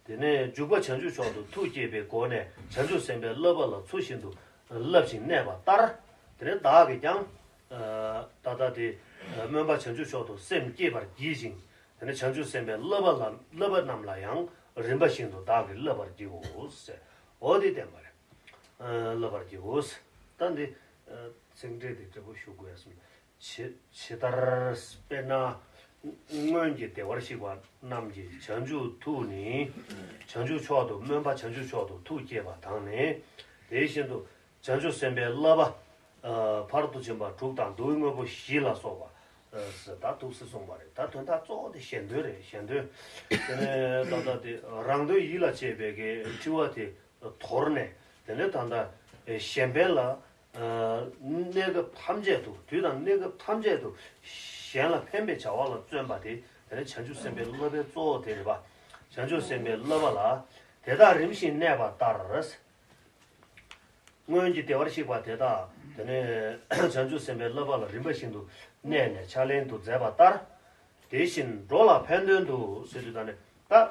དེ་ནས་འཇུག་པ་བྱང་ཆུབ་མཆོག་ཏུ་ཐུགས་བསྐྱེད་པའི་སྒོ་ནས་བྱང་ཆུབ་སེམས་དཔའི་བསླབ་པ་ལ་ཚུལ་བཞིན་དུ་བསླབ་ཅིང་གནས་པ་ལྟར། དེ་ནས་བདག་གིས་ཀྱང་ད་ལྟ་དེ་སྨོན་པ་བྱང་ཆུབ་མཆོག་ཏུ་སེམས་བསྐྱེད་པར་བགྱིད་ཅིང་དེ་ནས་བྱང་ཆུབ་སེམས་དཔའི་བསླབ་པ་ལ་བསླབ་པ་རྣམས་ལ་ཡང་རིམ་པ་བཞིན་དུ་བདག་གིས་བསླབ་པར་བགྱིའོ་ཟེར། འོ་དེ་བསྟན་པ་རེད། བསླབ་པར་བགྱིའོ། ད་འདི་ཚིག་འགྲེལ་དེ་འབྲས་བུ་ཞུ་དགོས་ཡ་སོང་། ཇི་ཇི་ལྟར་དཔེར་ན་ སྔོན་གྱི་བདེ་བར་གཤེགས་པ་རྣམས་ཀྱིས་བྱང་ཆུབ་ཐུགས་ནི། བྱང་ཆུབ་མཆོག་ཏུ་སྨོན་པ་བྱང་ཆུབ་མཆོག་ཏུ་ཐུགས་བསྐྱེད་པ་དང་ནི། དེ་བཞིན་དུ་བྱང་ཆུབ་སེམས་དཔའི་བསླབ་པ། ཕ་རོལ་ཏུ་ཕྱིན་པ་དྲུག་དང་མདོའི་དངོས་པོ་བཞི་ལ་སོགས་པ། ཟེར་ད་ཐུགས་སུ་གསུངས་པ་རེད། ད་དོན་དག་གཙོ་བོ་དེ་གཞན་དོན་རེད། གཞན་དོན། དེ་ནས་ད་ལྟ་དེ་རང་དོན་ཡིད་ལ་བྱེད་པའི་གི་འཁྲི་བ་དེ་དོར་ནས། དེ་ནས་ད་ལྟ་གཞན་ཕན་ལ། གནས་སྐབས་ཐམས་ཅད་དུ། དུས་དང་གནས་སྐབས་ཐམས་ཅད་དུ་གཞན་ལ་ཕན་པའི་བྱ་བ་ལ་བརྩོན་པ་དེ། དེ་ནས་བྱང་ཆུབ་སེམས་དཔའི་བསླབ་པའི་གཙོ་བོ་དེ་རེད་པ། བྱང་ཆུབ་སེམས་དཔའི་བསླབ་པ་ལ། དེ་དག་རིམ་བཞིན་གནས་པ་ལྟར། སྔོན་གྱི་བདེ་བར་གཤེགས་པ་དེ་དག་དེ་ནས་བྱང་ཆུབ་སེམས་དཔའི་བསླབ་པ་ལ་རིམ་པ་བཞིན་དུ་གནས་ནས་ཕྱག་ལེན་དུ་མཛད་པ་ལྟར། དེ་བཞིན་འགྲོ་ལ་ཕན་དོན་དུ་ཟེར་དུས་ད་ནི་ད། བྱང་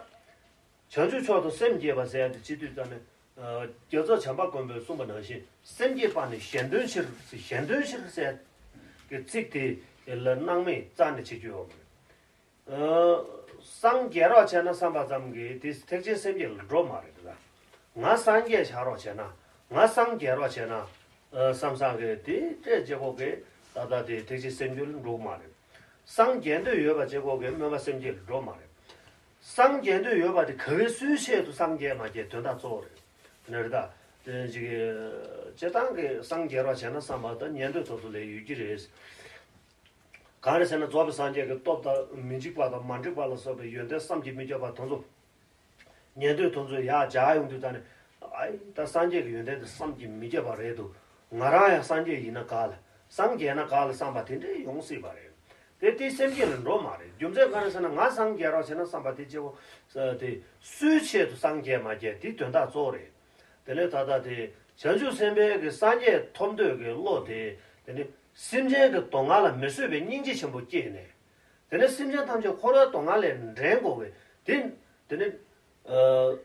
ཆུབ་མཆོག་ཏུ་སེམས་བསྐྱེད་པ་ཟེར་ཡ་དེ་སྤྱི་དུས་ད་ནི། རྒྱལ་ཚབ་བྱམས་པ་མགོན་པོས་གསུངས་པ་ནང་བཞིན་སེམས་བསྐྱེད་པ་ནི་གཞན་དོན་ཕྱིར། གཞན་དོན་ཕྱིར་ཟེར་གྱི་ཚིག་དེ་ལ་སྣང་མེད་རྩ་ནས་བྱེད་རྒྱུ་ཡོད་མ་རེད། སངས་རྒྱས་རོགས་བྱས་ན་བསམ་པ་ཙམ་གྱིས་དེ་ཐེག་ཆེན་སེམས་བསྐྱེད་ལ་འགྲོ་མ་རེད་ད། ང་སངས་རྒྱས་བྱ་རོགས་བྱས་ན། ང་སངས་རྒྱས་རོགས་བྱས་ན། བསམ་བསམ་གྱིས་དེ་སྤྲད་བྱེད་ཁོ་གིས་ད་ལྟ་དེ་ཐེག་ཆེན་སེམས་བསྐྱེད་ལ་འགྲོ་གི་མ་རེད། སངས་རྒྱས་འདོད་ཡོད་པ་བྱེད་ཁོ་གིས་སྨོན་པ་སེམས་བསྐྱེད་ལ་འགྲོ་མ་རེད། སངས་རྒྱས་འདོད་ཡོད་པ་དེ་ག་གི་སུའི་ཆེད་དུ་སངས་རྒྱས་མ་རྒྱས་དོན་དག་གཙོ་བོ་རེད། དེ་ནས་རེད་ད། དེ་ཅིག་སྤྱིར་བཏང་གི་སངས་རྒྱས་རོགས་བྱས་ན་བསམ་པ་ད་ཉན་འདོད་ཐོག་ཏུ་ལས་ཡོད་ཀྱི་རེད། གང་རེད་ཟེར་ན་རྫོགས་པའི་སངས་རྒྱས་ཀྱི་སྟོབས་དང་མི་འཇིགས་པ་དང་མ་འཇིགས་པ་ལ་སོགས་པའི་ཡོན་ཏན་བསམ་གྱིས་མི་ཁྱབ་པ་དེ་ཚོ། ཉན་ཐོས་དེ་ཚོ་ཡར་སྦྱར་ཡོང་དུས་ད་ནི། ཨའི་ད་སངས་རྒྱས་ཀྱི་ཡོན་ཏན་དེ་བསམ་གྱིས་མི་ཁྱབ་པ་རེད་འདུག་ང་རང་ཡང་སངས་རྒྱས་ཡིན་ན་ག་ལ། སངས་རྒྱས་ན་ག་ལ་བསམ་པ་དེ་འདྲས་ཡོང་སྲིད་པ་རེད། དེ་དེ་སེམས་བསྐྱེད་ལ་འགྲོ་མ་རེད། རྒྱུ་མཚན་གང་རེད་ཟེར་ན་ང་སངས་རྒྱས་རོགས་བྱས་ན་བསམ་པ་དེ་སྐྱེ་བོ་དེ་སུའི་ཆེད་དུ་སངས་རྒྱས་མ་རྒྱས་དེ་དོན་དག་གཙོ་བོ་རེད། དེ་ནས་ད་ལྟ་དེ་བྱང་ཆུབ་སེམས་དཔའི་གི་སངས་རྒྱས་ཐོབ་འདོད་ཀྱི་བློ་དེ། དེ་ནི་སེམས་ཅན་གྱི་སྡུག་བསྔལ་ལ་མི་བཟོད་པའི་སྙིང་རྗེ་ཆེན་པོ་སྐྱེས་ནས། དེ་ནས་སེམས་ཅན་ཐམས་ཅད་འཁོར་བའི་སྡུག་བསྔལ་ལས་འདྲེན་དགོས་པའི་དེ། དེ་ནི། ཨ།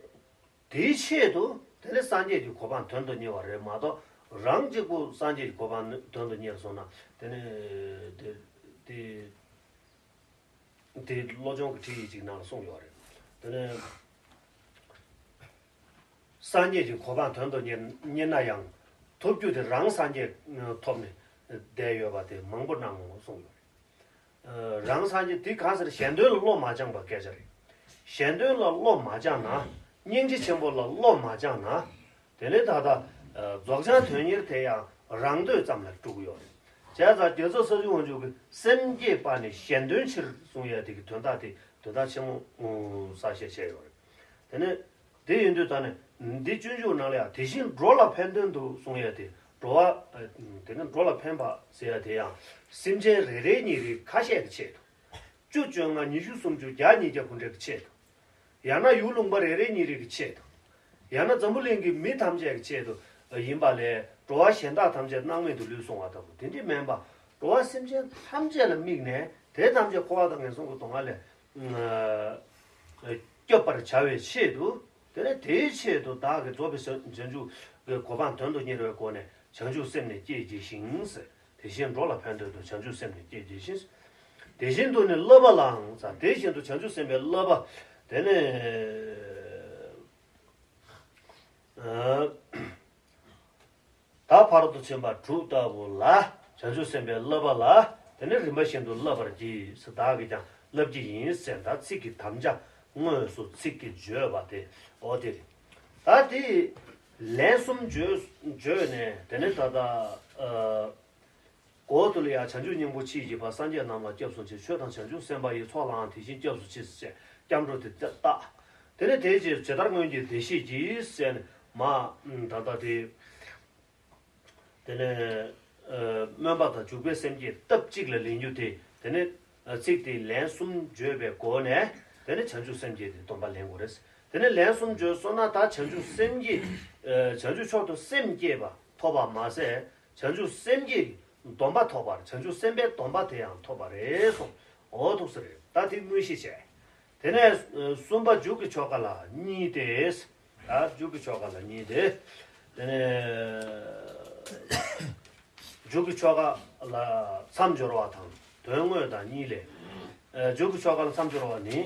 དེའི་ཆེད་དུ་དེ་ནི་སངས་རྒྱས་ཀྱི་གོ་འཕང་དོན་དུ་གཉེར་བ་རེད་མ་གཏོགས། རང་གཅིག་པུ་སངས་རྒྱས་ཀྱི་གོ་འཕང་དོན་དུ་གཉེར་སོང་ན་དེ་ནི། དེ་དེ་དེ་བློ་སྦྱོང་གི་ཁྲིད་ཡིག་ཅིག་ནང་ལ་གསུངས་ཡོད་རེད། དེ་ནི། སངས་རྒྱས་ཀྱི་གོ་འཕང་དོན་དུ་གཉེར་གཉེར་ན་ཡང་། ཐོབ་རྒྱུ་དེ་རང་སངས་རྒྱས་ཐོབ་ནས་བསྡད་ཡོད་པ་དེ་མང་པོ་སྣང་ངོ་གསུངས་ཡོད་རེད། རང་སངས་རྒྱས་དེ་གང་ཟེར་གཞན་དོན་ལ་བློ་མ་སྦྱངས་པ་སྐད་ཆ་རེད། གཞན་དོན་ལ་བློ་མ་སྦྱངས་ན། སྙིང་རྗེ་ཆེན་པོ་ལ་བློ་མ་སྦྱངས་ན། དེ་ནས་ད་ལྟ་རྫོགས་བྱང་དོན་གཉེར་དེ་ཡང་རང་འདོད་ཙམ་ལ་འགྲོ་གི་ཡོད་རེད། བྱས་ཙང་རྒྱལ་ཚབ་ས་སྐྱ་པཎ་ཆེན་གྱིས་སེམས་བསྐྱེད་པ་ནི་གཞན་དོན་ཕྱིར་གསུངས་ཡ་དེ་གི་དོན་དག་དེ་དོན་དག་ཆེན་མོ་གསལ་བཤད་བྱས་ཡོད་རེད། དེ་ནས། དེ་ཡིན་དུས་ད་ནི་འདི་སྤྱོད་འཇུག་ནང་ལ་ཡང་དེ་བཞིན་འགྲོ་ལ་ཕན་དོན་དུ་གསུང་ཡས་དེ་འགྲོ་བ། དེ་ནི་འགྲོ་ལ་ཕན་པ་ཟེར་ཡ་དེ་ཡང་སེམས་ཅན་རེ་རེ་གཉིས་རེ་ཁ་ཤས་ཀྱི་ཆེད་དུ། བཅུ་བཅོ་ལྔ་ཉི་ཤུ་སུམ་ཅུ་བརྒྱ་ཉིས་བརྒྱ་དགུ་འབྲེལ་གྱི་ཆེད་དུ། ཡང་ན་ཡུལ་ལུང་པ་རེ་རེ་གཉིས་རེ་གི་ཆེད་དུ། ཡང་ན་འཛམ་བུ་གླིང་གི་མི་ཐམས་ཅད་ཀྱི་ཆེད་དུ་ཡིན་པ་ལས་འགྲོ་བ་གཞན་དག་ཐམས་ཅད་སྣང་མེད་དུ་ལུས་གསུང་བ་ལྟ་བུ་དེ་འདྲ་མིན་པ། འགྲོ་བ་སེམས་ཅན་ཐམས་ཅད་ལ་དམིགས་ནས་དེ་ཐམས་ཅད་འཁོར་བ་དང་ངན་སོང་གི་སྡུག་བསྔལ་ལས། སྐྱོབ་པར་བྱ་བའི་ཆེད་དུ། དེ་ནས་དེའི་ཆེད་དུ་བདག་གིས་རྫོགས་པའི་བྱང་བྱང་ཆུབ་ཀྱི་གོ་འཕང་དོན་དུ་གཉེར་བའི་སྒོ་ནས་བྱང་ཆུབ་སེམས་ནི་བསྐྱེད་བགྱི་ཞིང་། དེ་བཞིན་འགྲོ་ལ་ཕན་དོན་དུ་བྱང་ཆུབ་སེམས་ནི་བསྐྱེད་བགྱི་ཞིང་། དེ་བཞིན་དུ་ནི་བསླབ་པ་ལའང་། དེ་བཞིན་དུ་བྱང་ཆུབ་སེམས་དཔའི་བསླབ་པ་དེ་ནི། ད་ཕ་རོལ་ཏུ་ཕྱིན་པ་དྲུག་ལྟ་བུ་ལ། བྱང་ཆུབ་སེམས་དཔའི་བསླབ་པ་ལ། དེ་ནི་རིམ་པ་བཞིན་དུ་བསླབ་པར་བགྱི། བདག་གིས་ཀྱང་བསླབ་ཀྱི་ཡིན་ཟེར་ད་ཚིག་གི་དམ་བཅའ་དངོས་སུ་ཚིག་གིས་བརྗོད་པ་དེ་འོ་དེ་རེད། ད་དེ་ལན་གསུམ་བརྗོད་བརྗོད་ནས་དེ་ནི་ད་ལྟ་གོ་ཏུ་ལ་ཡ་བྱང་ཆུབ་སྙིང་པོ་ཆེས་བགྱིས་པ་སངས་རྒྱས་རྣམས་ལ་སྐྱབས་སུ་མཆི། ཆོས་དང་བྱང་ཆུབ་སེམས་དཔའ་ཡི། ཚོགས་ལའང་དེ་བཞིན་སྐྱབས་སུ་མཆི་ཟེར་སྐྱབས་འགྲོ་དེ་བཏགས། དེ་ནས་དེའི་རྗེས་ཇི་ལྟར་སྔོན་གྱི་བདེ་གཤེགས་ཀྱིས་ཟེར་ནས་མ། ད་ལྟ་དེ། དེ་ནས་སྨོན་པ་དང་འཇུག་པའི་སེམས་བསྐྱེད་སྟབས་གཅིག་ལ་ལེན་རྒྱུ་དེ། དེ་ནས་ཚིག་དེ་ལན་གསུམ་བརྗོད་པའི་སྒོ་ནས་དེ་ནས་བྱང་ཆུབ་སེམས་བསྐྱེད་དེ་སྡོམ་པ་ལེན་དགོས་རེད། དེ་ནས་ལན་གསུམ་བརྗོད་སོང་ན་ད་བྱང་ཆུབ་སེམས་བསྐྱེད། བྱང་ཆུབ་མཆོག་ཏུ་སེམས་བསྐྱེད་པ་ཐོབ་པ་མ་ཟད། བྱང་ཆུབ་སེམས་ཀྱི་སྡོམ་པ་ཐོབ་པར། བྱང་ཆུབ་སེམས་དཔའི་སྡོམ་པ་དེ་ཡང་ཐོབ་པ་རེད་གསུངས། འོ་ཐུགས་སུ་རེད། ད་དེ་དངོས་གཞི་བྱས། དེ་ནས་གསུམ་པ་མཇུག་གི་ཆོ་ག་ལ་གཉིས་ཏེ། ད་མཇུག་གི་ཆོ་ག་ལ་གཉིས་ཏེ། དེ་ནས་མཇུག་གི་ཆོ་ག་ལ་མཚམས་སྦྱོར་བ་དང་དོན་དངོས་དང་གཉིས་ལས། མཇུག་གི་ཆོ་ག་ལ་མཚམས་སྦྱོར་བ་ནི།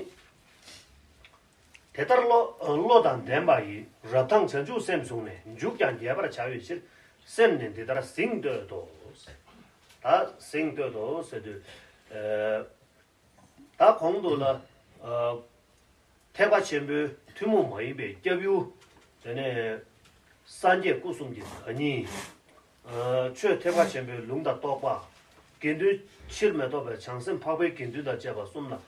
དེ་ལྟར་བློ་བློ་དང་ལྡན་པ་ཡིས། རབ་དང་བྱང་ཆུབ་སེམས་བཟུང་ནས། མཇུག་ཀྱང་རྒྱས་པར་བྱ་བའི་ཕྱིར། སེམས་ནི་འདི་ལྟར་ཟིང་འདོད་དོ། ད་ཟིང་འདོད་དོ་ཟེར་དུས། ཨ། ད་གོང་དུ་ལ། ཨ། ཐེག་པ་ཆེན་པོའི་ཐུན་མོང་མ་ཡིན་པའི་སྐྱབས་ཡུལ། དེ་ནས་སངས་རྒྱས་སྐུ་གསུམ་གྱི་བདག་ཉིད། ཨ། ཆོས་ཐེག་པ་ཆེན་པོའི་ལུང་དང་རྟོགས་པ། དགེ་འདུན་ཕྱིར་མི་ལྡོག་པའི་བྱང་སེམས་འཕགས་པའི་དགེ་འདུན་དང་བཅས་པ་གསུམ་ལ།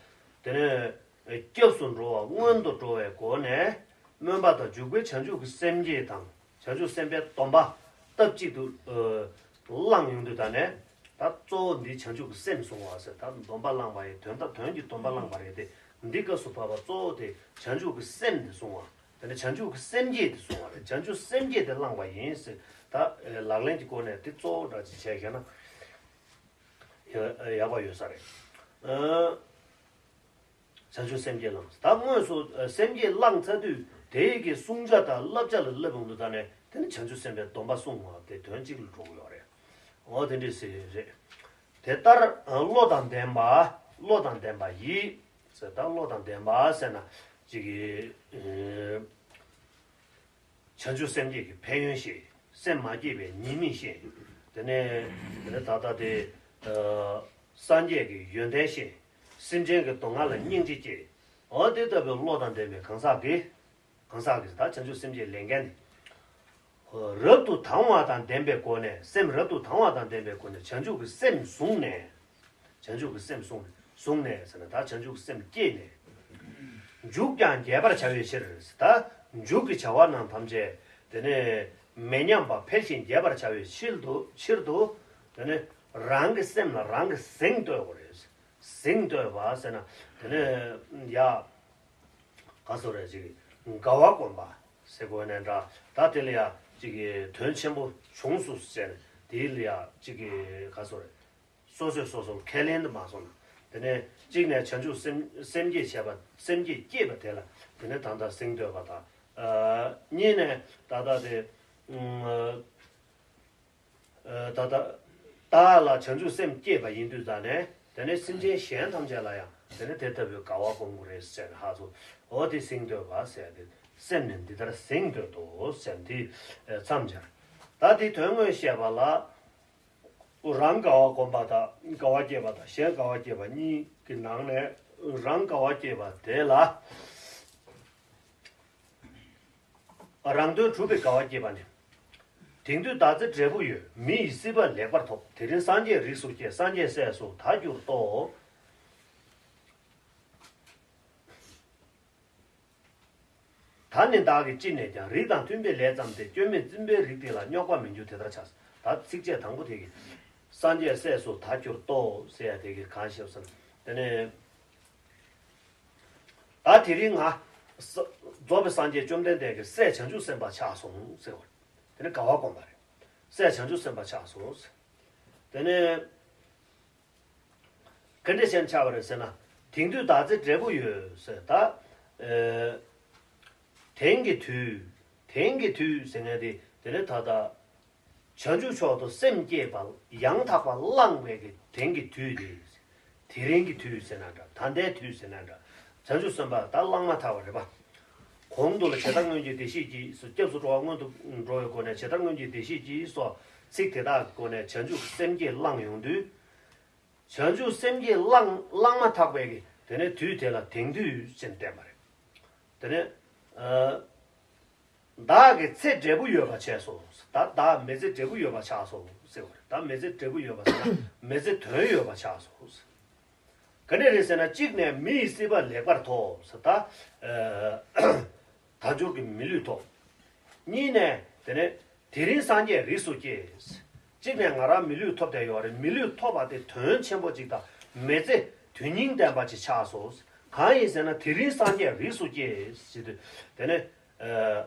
དེ་ནས་སྐྱབས་སུ་འགྲོ་བ་སྔོན་དུ་འགྲོ་བའི་སྒོ་ནས། སྨོན་པ་དང་འཇུག་པའི་བྱང་ཆུབ་ཀྱི་སེམས་བསྐྱེད་དང་། བྱང་ཆུབ་སེམས་དཔའི་སྡོམ་པ་སྟབས་གཅིག་ཏུ། ཨ། བླངས་ཡོང་དུས་ད་ནས། ད་གཙོ་བོ་འདི་བྱང་ཆུབ་ཀྱི་སེམས་བཟུང་བ་ཟེར། ད་སྡོམ་པ་བླངས་པ་ཡི་དོན་དག་དོན་གྱི་སྡོམ་པ་བླངས་པ་རེད་དེ། འདི་སྐབས་སུ་བབ་པ་གཙོ་བོ་དེ་བྱང་ཆུབ་ཀྱི་སེམས་དེ་བཟུང་བ། དེ་ནས་བྱང་ཆུབ་ཀྱི་སེམས་བསྐྱེད་དེ་བཟུང་བ་རེད། བྱང་ཆུབ་སེམས་བསྐྱེད་དེ་བླངས་པ་ཡིན་ཟེར། ད་ལག་ལེན་གྱི་སྒོ་ནས་དེ་གཙོ་བོ་འདྲ་ཅིག་བྱས་བཞག་ན་ཡག་པ་ཡོད་ས་རེད། ཨ། བྱང་ཆུབ་སེམས་བསྐྱེད་བླངས། ད་དངོས་སུ་སེམས་བསྐྱེད་བླངས་ཚར་དུས་དེའི་གི་བསྲུང་བྱ་དང་བསླབ་བྱ་ལ་བསླབ་ཡོང་དུས་ད་ནས་དེ་ནི་བྱང་ཆུབ་སེམས་དཔའི་སྡོམ་པ་བསྲུང་བ་དེ་དོན་གཅིག་ལ་འགྲོ་གི་ཡོད་རེད། འོ་དེ་འདྲས་ཟེར་རེད། དེ་ལྟར་བློ་དང་ལྡན་པ། བློ་དང་ལྡན་པ་ཡིས་ཟེར། ད་བློ་དང་ལྡན་པ་ཟེར་ན་ཅིག་གི་བྱང་ཆུབ་སེམས་བསྐྱེད་ཀྱི་ཕན་ཡོན་ཤེས། སེམས་མ་བསྐྱེད་པའི་ཉེས་དམིགས་ཤེས། དེ་ནས་དེ་ནས་ད་ལྟ་དེ། ཨ། སངས་རྒྱས་ཀྱི་ཡོན་ཏན་ཤེས། སེམས་ཅན་གྱི་སྡུག་བསྔལ་ལ་སྙིང་རྗེ་སྐྱེ། འོ་དེ་ལྟ་བུའི་བློ་དང་ལྡན་པའི་གང་ཟག་གིས། གང་ཟག་གིས་ད་བྱང་ཆུབ་སེམས་བསྐྱེད་ལས་མཁན་དེ། རབ་ཏུ་དང་བ་དང་ལྡན་པའི་སྒོ་ནས། སེམས་རབ་ཏུ་དང་བ་དང་ལྡན་པའི་སྒོ་ནས་བྱང་ཆུབ་ཀྱི་སེམས་བཟུང་ནས། བྱང་ཆུབ་ཀྱི་སེམས་བཟུང་ནས། བཟུང་ནས་ཟེར་ན་ད་བྱང་ཆུབ་ཀྱི་སེམས་བསྐྱེད་ནས། མཇུག་ཀྱང་རྒྱས་པར་བྱ་བའི་ཕྱིར། ད་མཇུག་གི་བྱ་བ་རྣམས་ཐམས་ཅད་དེ་ནས་མི་ཉམས་པ་འཕེལ་ཞིང་རྒྱས་པར་བྱ་བའི་ཕྱིར་དུ། ཕྱིར་དུ་དེ་ནས་རང་གི་སེམས་ལ་རང་གིས་གཟེངས་བསྟོད་དགོས་རེད། གཟེངས་བསྟོད་པ་ཟེར་ན་དེ་ནས་ཡ། ག་སོ་རེ་ཅིག་དགའ་བ་སྒོམ་པ་ཟེར་དགོས་ནའི་འདྲ། ད་དེ་ལ་ཡ་ཅིག་གི་དོན་ཆེན་པོ་བྱུང་སོང་ཟེར་ནས་དེ་ལ་ཡ་ཅིག་གི་ག་སོ་རེ། སོ་སོས་སོ་སོར་ཁས་ལེན་དུ་མ་སོང་ན། དེ་ནས་གཅིག་ནས་བྱང་ཆུབ་སེམས་སེམས་བསྐྱེད་བྱས་པ། སེམས་བསྐྱེད་བསྐྱེད་པ་དེ་ལ་དེ་ནས་ད་ལྟ་གཟེངས་བསྟོད་པ་དང་། ཨ། གཉིས་ནས་ད་ལྟ་དེ། ཨ། ཨ། ད་ལྟ་བདག་ལ་བྱང་ཆུབ་སེམས་བསྐྱེད་པ་ཡིན་དུས་ད་ནས་དེ་ནས་སེམས་ཅན་གཞན་ཐམས་ཅད་ལ་ཡང་དེ་ནས་དེ་ལྟ་བུའི་དགའ་བ་སྒོམ་དགོས་རེད་ཟེར་ནས་ཧ་གོ། འོ་དེ་གཟེངས་བསྟོད་པ་ཟེར་ཏེ་སེམས་ནི་འདི་ལྟར་གཟེངས་བསྟོད་དོ་ཟེར་ཏེ་མཚམས་སྦྱར། ད་དེ་དོན་དངོས་བཤད་པ་ལ། རང་དགའ་བ་སྒོམ་པ་དང་དགའ་བ་བསྐྱེད་པ་དང་གཞན་དགའ་བ་བསྐྱེད་པ་གཉིས་ཀྱི་ནང་ནས་རང་དགའ་བ་བསྐྱེད་པ་དེ་ལ། རང་དོན་གྲུབ་པའི་དགའ་བ་བསྐྱེད་པ་ནི། དེང་དུས་བདག་ཚེ་འབྲས་བུ་ཡོད། མི་ཡི་སྲིད་པ་ལེགས་པར་ཐོབ། དེ་རིང་སངས་རྒྱས་རིགས་སུ་སྐྱེས། སངས་རྒྱས་སྲས་སུ་བདག་གྱུར་ཏོ། ད་ནི་བདག་གིས་ཅི་ནས་ཀྱང་། རིགས་དང་མཐུན་པའི་ལས་བརྩམས་ཏེ། སྐྱོན་མེད་བཙུན་པའི་རིགས་འདི་ལ། རྙོག་པ་མི་འགྱུར་དེ་ལྟར་བྱ། ད་ཚིགས་བཅད་དང་པོ་དེ་གིས། སངས་རྒྱས་སྲས་སུ་བདག་གྱུར་ཏོ་ཟེར་ཡ་དེ་གིས་གང་ཞེས་ཟེར་ན། དེ་ནས། ད་དེ་རིང་ང་། ས་རྫོགས་པའི་སངས་རྒྱས་བཅོམ་ལྡན་འདས་ཀྱི་སྲས་བྱང་ཆུབ་སེམས་དཔའ་ཆགས་སོང་ཟེར་བ། དེ་ནི་དགའ་བ་སྒོམ་པ་རེད། སྲས་བྱང་ཆུབ་སེམས་དཔའ་ཆགས་སོང་ཟེར། དེ་ནས་ག་འདྲ་བྱས་ནས་ཆགས་པ་རེད་ཟེར་ན། དེང་དུས་བདག་ཚེ་འབྲས་བུ་ཡོད་ཟེར་ད། ཨེ། དེང་གི་དུས། དེང་གི་དུས་ཟེར་མཁན་དེ་དེ་ནི་ད་ལྟ། བྱང་ཆུབ་མཆོག་ཏུ་སེམས་བསྐྱེད་པ་ཡང་དག་པ་བླངས་པའི་གི་དེང་གི་དུས་དེ། དེ་རིང་གི་དུས་ཟེར་ན་འདྲ། ད་ལྟའི་དུས་ཟེར་ན་འདྲ། བྱང་ཆུབ་སེམས་དཔའ་ད་བླངས་མ་ཐག་པ་རེད་པ། གོང་དུ་ལ་ཇི་ལྟར་སྔོན་གྱི་བདེ་གཤེགས་ཀྱིས་སོགས། སྐྱབས་སུ་འགྲོ་བ་སྔོན་དུ་འགྲོ་བའི་སྒོ་ནས་ཇི་ལྟར་སྔོན་གྱི་བདེ་གཤེགས་ཀྱིས་སོགས་ཚིག་དེ་དག་གི་སྒོ་ནས་བྱང་ཆུབ་སེམས་བསྐྱེད་བླངས་ཡོང་དུས། བྱང་ཆུབ་སེམས་བསྐྱེད་བླངས་བླངས་མ་ཐག་པའི་གི་དེ་ནས་དུས་དེ་ལ་དེང་དུས་ཅེས་བསྟན་པ་རེད། དེ་ནས། ཨ། བདག་གི་ཚེ་འབྲས་བུ་ཡོད་པ་བྱས་སོ། ད་བདག་མི་ཚེ་འབྲས་བུ་ཡོད་པ་ཆགས་སོ་ཟེར་བ་རེད། ད་མི་ཚེ་འབྲས་བུ་ཡོད་པ་ཟེར་ན་མི་ཚེ་དོན་ཡོད་པ་ཆགས་སོ། ག་འདྲ་རེད་ཟེར་ན། གཅིག་ནས་མི་ཡི་སྲིད་པ་ལེགས་པར་ཐོབ་ཟེར། ད། ཨ། དལ་འབྱོར་གྱི་མི་ལུས་ཐོབ། གཉིས་ནས་དེ་ནས་དེ་རིང་སངས་རྒྱས་རིགས་སུ་སྐྱེས། གཅིག་ནས་ང་རང་མི་ལུས་ཐོབ་བསྡད་ཡོད་རེད། མི་ལུས་ཐོབ་པ་དེ་དོན་ཆེན་པོ་གཅིག་དང་མི་ཚེ་དོན་སྙིང་ལྡན་པ་ཅིག་ཆགས་སོང་། གང་ཡིན་ཟེར་ན་དེ་རིང་སངས་རྒྱས་རིགས་སུ་སྐྱེས་ཟེར་དུས་དེ་ནས། ཨ།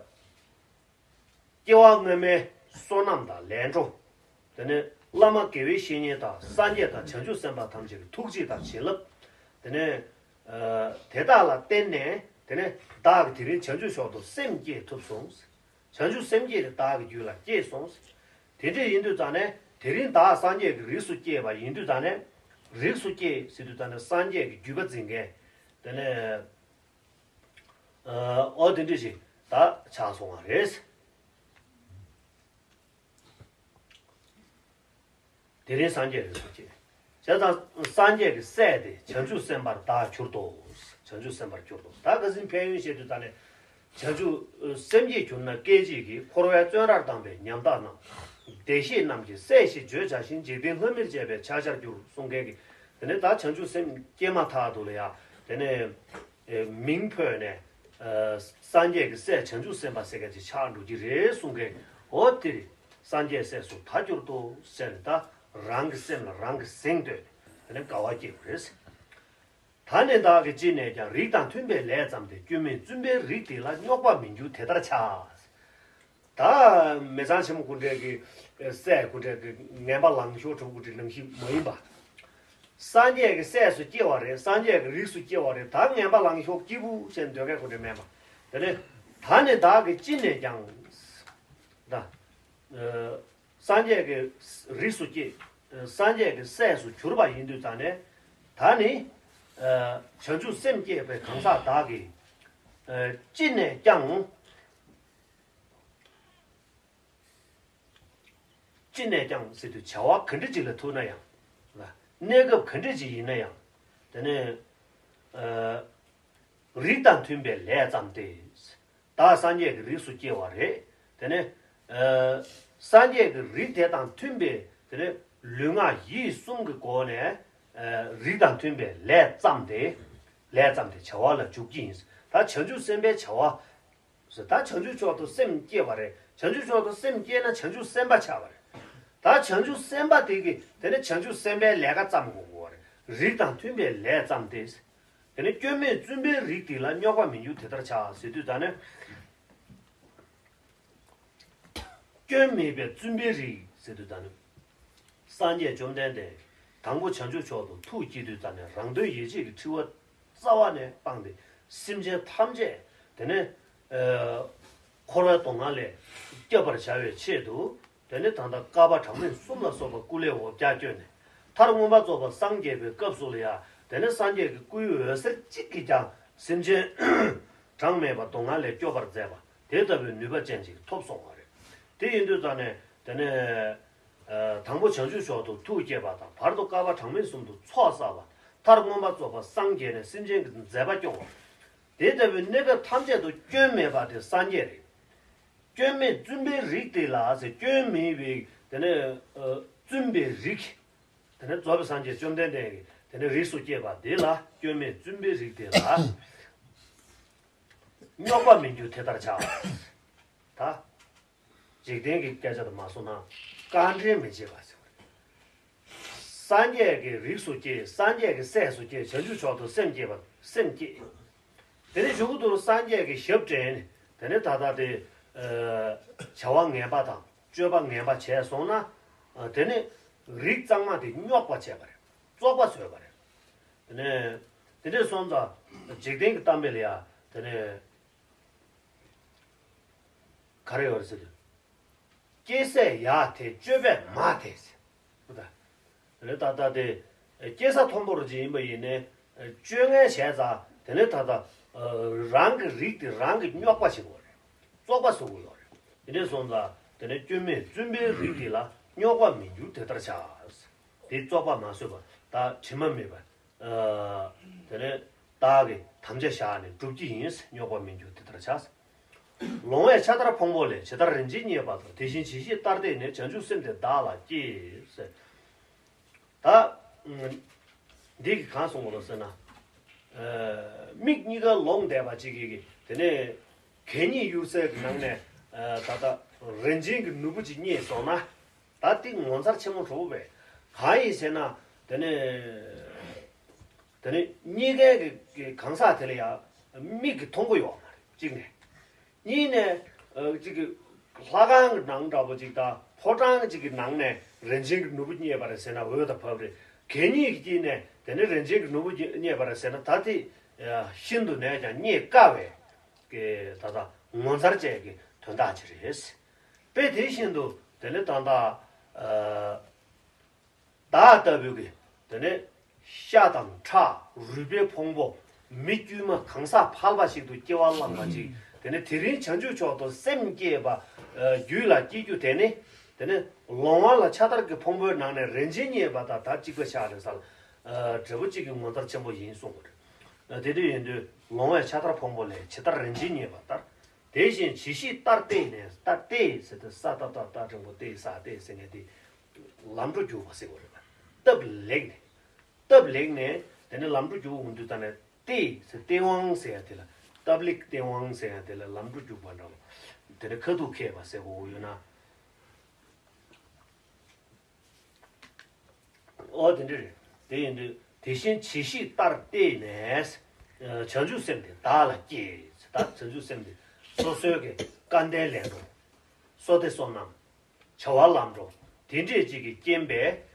སྐྱེ་བ་སྔོན་མའི་བསོད་ནམས་དང་ལས་འཕྲོ། དེ་ནས་བླ་མ་དགེ་བའི་བཤེས་གཉེན་དང་སངས་རྒྱས་དང་བྱང་ཆུབ་སེམས་དཔའ་ཐམས་ཅད་ཀྱི་ཐུགས་རྗེ་དང་བྱིན་རླབས། དེ་ནས། ཨ། དེ་དག་ལ་བརྟེན་ནས་དེ་ནས་བདག་གིས་དེ་རིང་བྱང་ཆུབ་མཆོག་ཏུ་སེམས་བསྐྱེད་ཐུབ་སོང་། བྱང་ཆུབ་སེམས་བསྐྱེད་དེ་བདག་གི་རྒྱུད་ལ་སྐྱེས་སོང་། དེ་འདྲ་ཡིན་དུས་ཙང་ནས་དེ་རིང་བདག་སངས་རྒྱས་ཀྱི་རིགས་སུ་སྐྱེས་པ་ཡིན་དུས་ཙང་ནས། རིགས་སུ་སྐྱེས་ཟེར་དུས་ཙང་ནས་སངས་རྒྱས་ཀྱི་བརྒྱུད་པ་འཛིན་མཁན། དེ་ནས། ཨ། འོ་དེ་འདྲ་ཞིག་ད་ཆགས་སོང་བ་རེད། དེ་རིང་སངས་རྒྱས་རིགས་སུ་སྐྱེས། བྱས་ཙང་སངས་རྒྱས་ཀྱི་སྲས་དེ་བྱང་ཆུབ་སེམས་དཔར་བདག་གྱུར་ཏོ། བྱང་ཆུབ་སེམས་དཔར་གྱུར་ཏོ། ད་ཁ་སང་ཕན་ཡོན་བཤད་དུས་ད་ནས་བྱང་ཆུབ་སེམས་བསྐྱེད་གྱུར་ན་སྐད་ཅིག་གིས་འཁོར་བའི་བཙོན་རར་བཏང་བའི་ཉམ་ཐག་རྣམས། བདེ་གཤེགས་རྣམས་ཀྱི་སྲས་ཞེས་བརྗོད་བྱ་ཞིང་། འཇིག་རྟེན་ལྷ་མིར་བཅས་པའི་ཕྱག་བྱར་འགྱུར་གསུང་མཁན་གྱི། དེ་ནས་ད་བྱང་ཆུབ་སེམས་བསྐྱེད་མ་ཐག་ཏུ་ལ་ཡ། དེ་ནས་མིང་འཕོས་ནས་སངས་རྒྱས་ཀྱི་སྲས་བྱང་ཆུབ་སེམས་དཔའ་ཟེར་མཁན་ཅིག་ཆགས་འགྲོ་གི་རེད་གསུང་མཁན། འོ་དེ་རེད། སངས་རྒྱས་སྲས་སུ་ད་གྱུར་ཏོ་ཟེར་ནས་ད་རང་གི་སེམས་ལ་རང་གིས་གཟེངས་བསྟོད་ནས་དེ་ནས་དགའ་བ་སྐྱེ་དགོས་རེད། ད་ནི་བདག་གིས་ཅི་ནས་ཀྱང་། རིགས་དང་མཐུན་པའི་ལས་བརྩམས་ཏེ། སྐྱོན་མེད་བཙུན་པའི་རིགས་འདི་ལ། རྙོག་པ་མི་འགྱུར་དེ་ལྟར་བྱ། ད་མི་ཚང་ཆེན་མོ་སྐུ་ཕྲེང་གི་སྲས་སྐུ་ཕྲེང་གི་ངན་པ་ལང་ཤོར་གྲུབ་སྐུ་ཕྲེང་ནང་བཞིན་མ་ཡིན་པ། སངས་རྒྱས་ཀྱི་སྲས་སུ་སྐྱེ་བ་རེད། སངས་རྒྱས་ཀྱི་རིགས་སུ་སྐྱེ་བ་རེད། ད་ངན་པ་ལང་ཤོར་སྐྱིད་པོ་བྱས་འདོད་མཁན་སྐུ་ཕྲེང་མེད་པ། དེ་ནས་ད་ནི་བདག་གིས་ཅི་ནས་ཀྱང་། ད། སངས་རྒྱས་ཀྱི་རིགས་སུ་སྐྱེས། སངས་རྒྱས་ཀྱི་སྲས་སུ་གྱུར་པ་ཡིན་དུས་ཙང་ནས། ད་ནི་བྱང་ཆུབ་སེམས་བསྐྱེད་པའི་གང་ཟག་བདག་གིས་ཅི་ནས་ཀྱང་། ཅི་ནས་ཀྱང་ཟེར་དུས་བྱ་བ་ག་འདྲ་ཅིག་ལ་ཐུག་ན་ཡང་། གནས་སྐབས་ག་འདྲ་ཅིག་ཡིན་ན་ཡང་། དེ་ནས་རིགས་དང་མཐུན་པའི་ལས་བརྩམས་ཏེ། བདག་སངས་རྒྱས་ཀྱི་རིགས་སུ་སྐྱེ་བ་རེད། དེ་ནས་སངས་རྒྱས་ཀྱི་རིགས་དེ་དང་མཐུན་པའི་དེ་ནས་ལུས་ངག་ཡིད་གསུམ་གྱི་སྒོ་ནས་རིགས་དང་མཐུན་པའི་ལས་བརྩམས་ཏེ། ལས་བརྩམས་ཏེ་བྱ་བ་ལ་འཇུག་གི་ཡིན། ད་བྱང་ཆུབ་སེམས་དཔའི་བྱ་བ། ད་བྱང་ཆུབ་མཆོག་ཏུ་སེམས་བསྐྱེད་པ་རེད། བྱང་ཆུབ་མཆོག་ཏུ་སེམས་བསྐྱེད་ན་བྱང་ཆུབ་སེམས་དཔའ་ཆགས་པ་རེད། ད་བྱང་ཆུབ་སེམས་དཔའ་དེ་གིས་དེ་ནས་བྱང་ཆུབ་སེམས་དཔའི་ལས་ཀ་བརྩམ་དགོས་པ་རེད། རིགས་དང་མཐུན་པའི་ལས་བརྩམས་ཏེ། དེ་ནས་སྐྱོན་མེད་བཙུན་པའི་རིགས་འདི་ལ། རྙོག་པ་མི་འགྱུར་དེ་ལྟར་བྱ་ཟེར་དུས་ད་ནི། སྐྱོན་མེད་པའི་བཙུན་པའི་རིགས་ཟེར་དུས་ད་ནི། སངས་རྒྱས་བཅོམ་ལྡན་འདས་དང་པོ་བྱང་ཆུབ་མཆོག་ཏུ་ཐུགས་བསྐྱེད་དུས་ཙམ་ནས་རང་དོན་ཡིད་བྱེད་ཀྱི་འཁྲི་བ་རྩ་བ་ནས་སྤངས་ཏེ། སེམས་ཅན་ཐམས་ཅད་དེ་ནས་འཁོར་བའི་སྡུག་བསྔལ་ལས་སྐྱོབ་པར་བྱ་བའི་ཆེད་དུ། དེ་ནས་ད་ལྟ་བསྐལ་པ་གྲངས་མེད་གསུམ་ལ་སོགས་པ་སྐུ་ལས་འོ་བརྒྱལ་བསྐྱོན་ནས། མཐར་མངོན་པར་རྫོགས་པར་སངས་རྒྱས་པའི་སྐབས་སུ་ལ་ཡང་། དེ་ནས་སངས་རྒྱས་ཀྱི་སྐུའི་འོད་ཟེར་གཅིག་གིས་ཀྱང་སེམས་ཅན་གྲངས་མེད་པ་སྡུག་བསྔལ་ལས་སྐྱོབ་པར་མཛད་པ་དེ་ལྟ་བུའི་ནུས་པ་ཅན་ཅིག་ཐོབ་སོང་བ་རེད། དེ་ཡིན་དུས་ཙམ་ནས་དེ་ནས་དང་པོ་བྱང་ཆུབ་མཆོག་ཏུ་ཐུགས་བསྐྱེད་པ་དང་། བར་དུ་བསྐལ་པ་གྲངས་མེད་གསུམ་དུ་ཚོགས་བསགས་པ། མཐར་མངོན་པར་རྫོགས་པར་སངས་རྒྱས་ནས་སེམས་ཅན་གྱི་མཛད་པ་སྐྱོང་བ། དེ་ལྟ་བུའི་གནས་སྐབས་ཐམས་ཅད་དུ་སྐྱོན་མེད་པ་དེ་སངས་རྒྱས་རེད། སྐྱོན་མེད་བཙུན་པའི་རིགས་དེ་ལ་ཟེར། སྐྱོན་མེད་པའི་དེ་ནས་བཙུན་པའི་རིགས། དེ་ནས་རྫོགས་པའི་སངས་རྒྱས་བཅོམ་ལྡན་འདས་ཀྱི་དེ་ནས་རིགས་སུ་སྐྱེས་པ་དེ་ལ། སྐྱོན་མེད་བཙུན་པའི་རིགས་དེ་ལ། རྙོག་པ་མི་འགྱུར་དེ་ལྟར་བྱ། ད། འཇིག་རྟེན་གྱི་སྐད་ཆ་དུ་མ་སོང་ན། དཀའ་འགྲེལ་མི་བྱེད་པ་ཟེར་བ་རེད། སངས་རྒྱས་ཀྱི་རིགས་སུ་སྐྱེས། སངས་རྒྱས་ཀྱི་སྲས་སུ་སྐྱེས། བྱང་ཆུབ་མཆོག་ཏུ་སེམས་བསྐྱེད་པ། སེམས་བསྐྱེད། དེ་ནས་གཞུག་གུ་དུ་སངས་རྒྱས་ཀྱི་ཞབས་དྲེན་ནས། དེ་ནས་ད་ལྟ་དེ་བྱ་བ་ངན་པ་དང་སྤྱོད་པ་ངན་པ་བྱས་སོང་ན། དེ་ནས་རིགས་གཙང་མ་དེ་རྙོག་པ་བྱས་པ་རེད། བཙོག་པ་བཟོས་པ་རེད། དེ་ནས་དེ་འདྲས་སོང་ཙང་འཇིག་རྟེན་གྱི་གཏམ་དཔེ་ལ་ཡ། དེ་ནས་ག་རེ་ཡོད་རེད་ཟེར་དུས། སྐྱེ་ས་ཡག་དེ་སྤྱོད་པས་མ་དེ་ཟེར། ད་ལྟ་ད་དེ་སྐྱེ་ས་མཐོན་པོ་རུ་ཅིག་ཡིན་པ་ཡིན་ནའི། སྤྱོད་ངན་བྱས་ཙང་དེ་ནས་ད་ལྟ་རང་གི་རིགས་དེ་རང་གི་རྙོག་པ་བྱེད་དགོས་རེད། བཙོག་པ་བཟོ་དགོས་ཡོད་རེད། དེ་འདྲས་སོང་ཙང་དེ་ནས་སྐྱོན་མེད་བཙུན་པའི་རིགས་དེ་ལ། རྙོག་པ་མི་འགྱུར་དེ་ལྟར་བྱ། དེ་བཙོག་པ་མ་བཟོས་པ། ད་དྲི་མ་མེད་པ། དེ་ནས་བདག་གིས་དམ་བཅའ་བཞག་ནས་སྒྲུབ་ཀྱི་ཡིན། རྙོག་པ་མི་འགྱུར་དེ་ལྟར་བྱ། ལོང་བས་ཕྱག་དར་ཕུང་པོ་ལས། ཇི་ལྟར་རིན་ཆེན་རྙེད་པ་ལྟར། དེ་བཞིན་ཇི་ཞིག་ལྟར་བལྟས་ནས། བྱང་ཆུབ་སེམས་དེ་བདག་ལ་སྐྱེས་ཟེར། ད་འདི་གི་གང་གསུང་གི་ལོ་ཟེར་ན། མིག་གཉིས་ཀ་ལོང་བསྡད་པ་ཅིག་གིས་དེ་ནས་གད་སྙིགས་གཡུག་སའི་གི་ནང་ནས། ད་ལྟ་རིན་ཆེན་གྱི་ནོར་བུ་ཅིག་རྙེད་སོང་ན། ད་དེ་ངོ་མཚར་ཆེན་མོ་འགྲོ་བས། གང་ཡིན་ཟེར་ན། དེ་ནས་དེ་ནས་རྙེད་མཁན་གྱི་གང་ཟག་དེ་ལ་ཡང་མིག་གིས་མཐོང་གི་ཡོད་མ་རེད། གཅིག་ནས། གཉིས་ནས། གཅིག་གི་ལྷ་ཁང་གི་ནང་འདྲ་པོ་ཅིག་དང་ཕོ་བྲང་གཅིག་གི་ནང་ནས་རིན་ཆེན་གྱི་ནོར་བུ་རྙེད་པ་རེད་ཟེར་ན་འོས་དང་བབ་རེད། གད་སྙིགས་ཀྱི་དཀྱིལ་ནས་དེ་ནས་རིན་ཆེན་གྱི་ནོར་བུ་རྙེད་པ་རེད་ཟེར་ན། ད་དེ་ཤིན་ཏུ་ནས་ཀྱང་རྙེད་དཀའ་བའི་གི་ད་ལྟ་ངོ་མཚར་ཅན་གྱི་དོན་དག་ཅིག་རེད། དཔེ་དེ་བཞིན་དུ་དེ་ནས་ད་ལྟ་བདག་ལྟ་བུ་གི་དེ་ནས་ཤ་དང་ཁྲག་རུས་པའི་ཕུང་པོ་མི་དཀྱུས་མ་གང་ཟག་ཕལ་པ་ཞིག་ཏུ་སྐྱེ་བ་བླངས་པ་ཅིག་དེ་ནས་དེ་རིང་བྱང་ཆུབ་མཆོག་ཏུ་སེམས་བསྐྱེད་པ་རྒྱུད་ལ་སྐྱེ་རྒྱུ་དེ་ནི། དེ་ནས་ལོང་བ་ལ་ཕྱག་དར་གྱི་ཕུང་པོའི་ནང་ནས་རིན་ཆེན་རྙེད་པ་དང་ད་གཅིག་པ་ཆགས་རེད་ས་ལ། འབྲས་བུ་གཅིག་གི་ངོ་མཚར་ཆེན་པོ་ཡིན་གསུངས་པ་རེད། དེ་འདྲ་ཡིན་དུས་ལོང་བས་ཕྱག་དར་ཕུང་པོ་ལས་ཇི་ལྟར་རིན་ཆེན་རྙེད་པ་ལྟར། དེ་བཞིན་ཇི་ཞིག་ལྟར་བལྟས་ནས། ལྟར་བལྟས་ཟེར་དུས་ས་ཏ་བཏགས་སྟ་འགྲེང་བུ་ཏ་ས་བལྟས་ཟེར་མཁན་དེ་ལམ་འགྲོ་རྒྱུག་པ་ཟེར་བ་རེད་པ། སྟབས་ལེགས་ནས། སྟབས་ལེགས་ནས་དེ་ནས་ལམ་འགྲོ་རྒྱུག་འོང་དུས་ད་ནས་ཏེ་ཟེར་སྟེས་དབང་ཟེར་ཡ་དེ་ལ། སྟབས་ལེགས་སྟེས་དབང་ཟེར་ཡ་དེ་ལ་ལམ་འགྲོ་རྒྱུག་པ་འདྲ་བ། དེ་ནས་ཁ་ཐུག་ཁེལ་བ་ཟེར་གོ་ཡོད་ན། ཨོ་དེ་འདྲ་རེད། དེ་ཡིན་དུས་དེ་བཞིན་ཇི་ཞིག་ལྟར་བལྟས་ནས། བྱང་ཆུབ་སེམས་དེ་བདག་ལ་སྐྱེས། ད་བྱང་ཆུབ་སེམས་དེ་སོ་སོའི་གི་སྐལ་ལྡན་ལས་འགྲོ། བསོད་བདེ་བསོད་ནམས། བྱ་བ་ལམ་འགྲོ། དེ་འདྲས་ཅིག་གི་རྐྱེན་པས།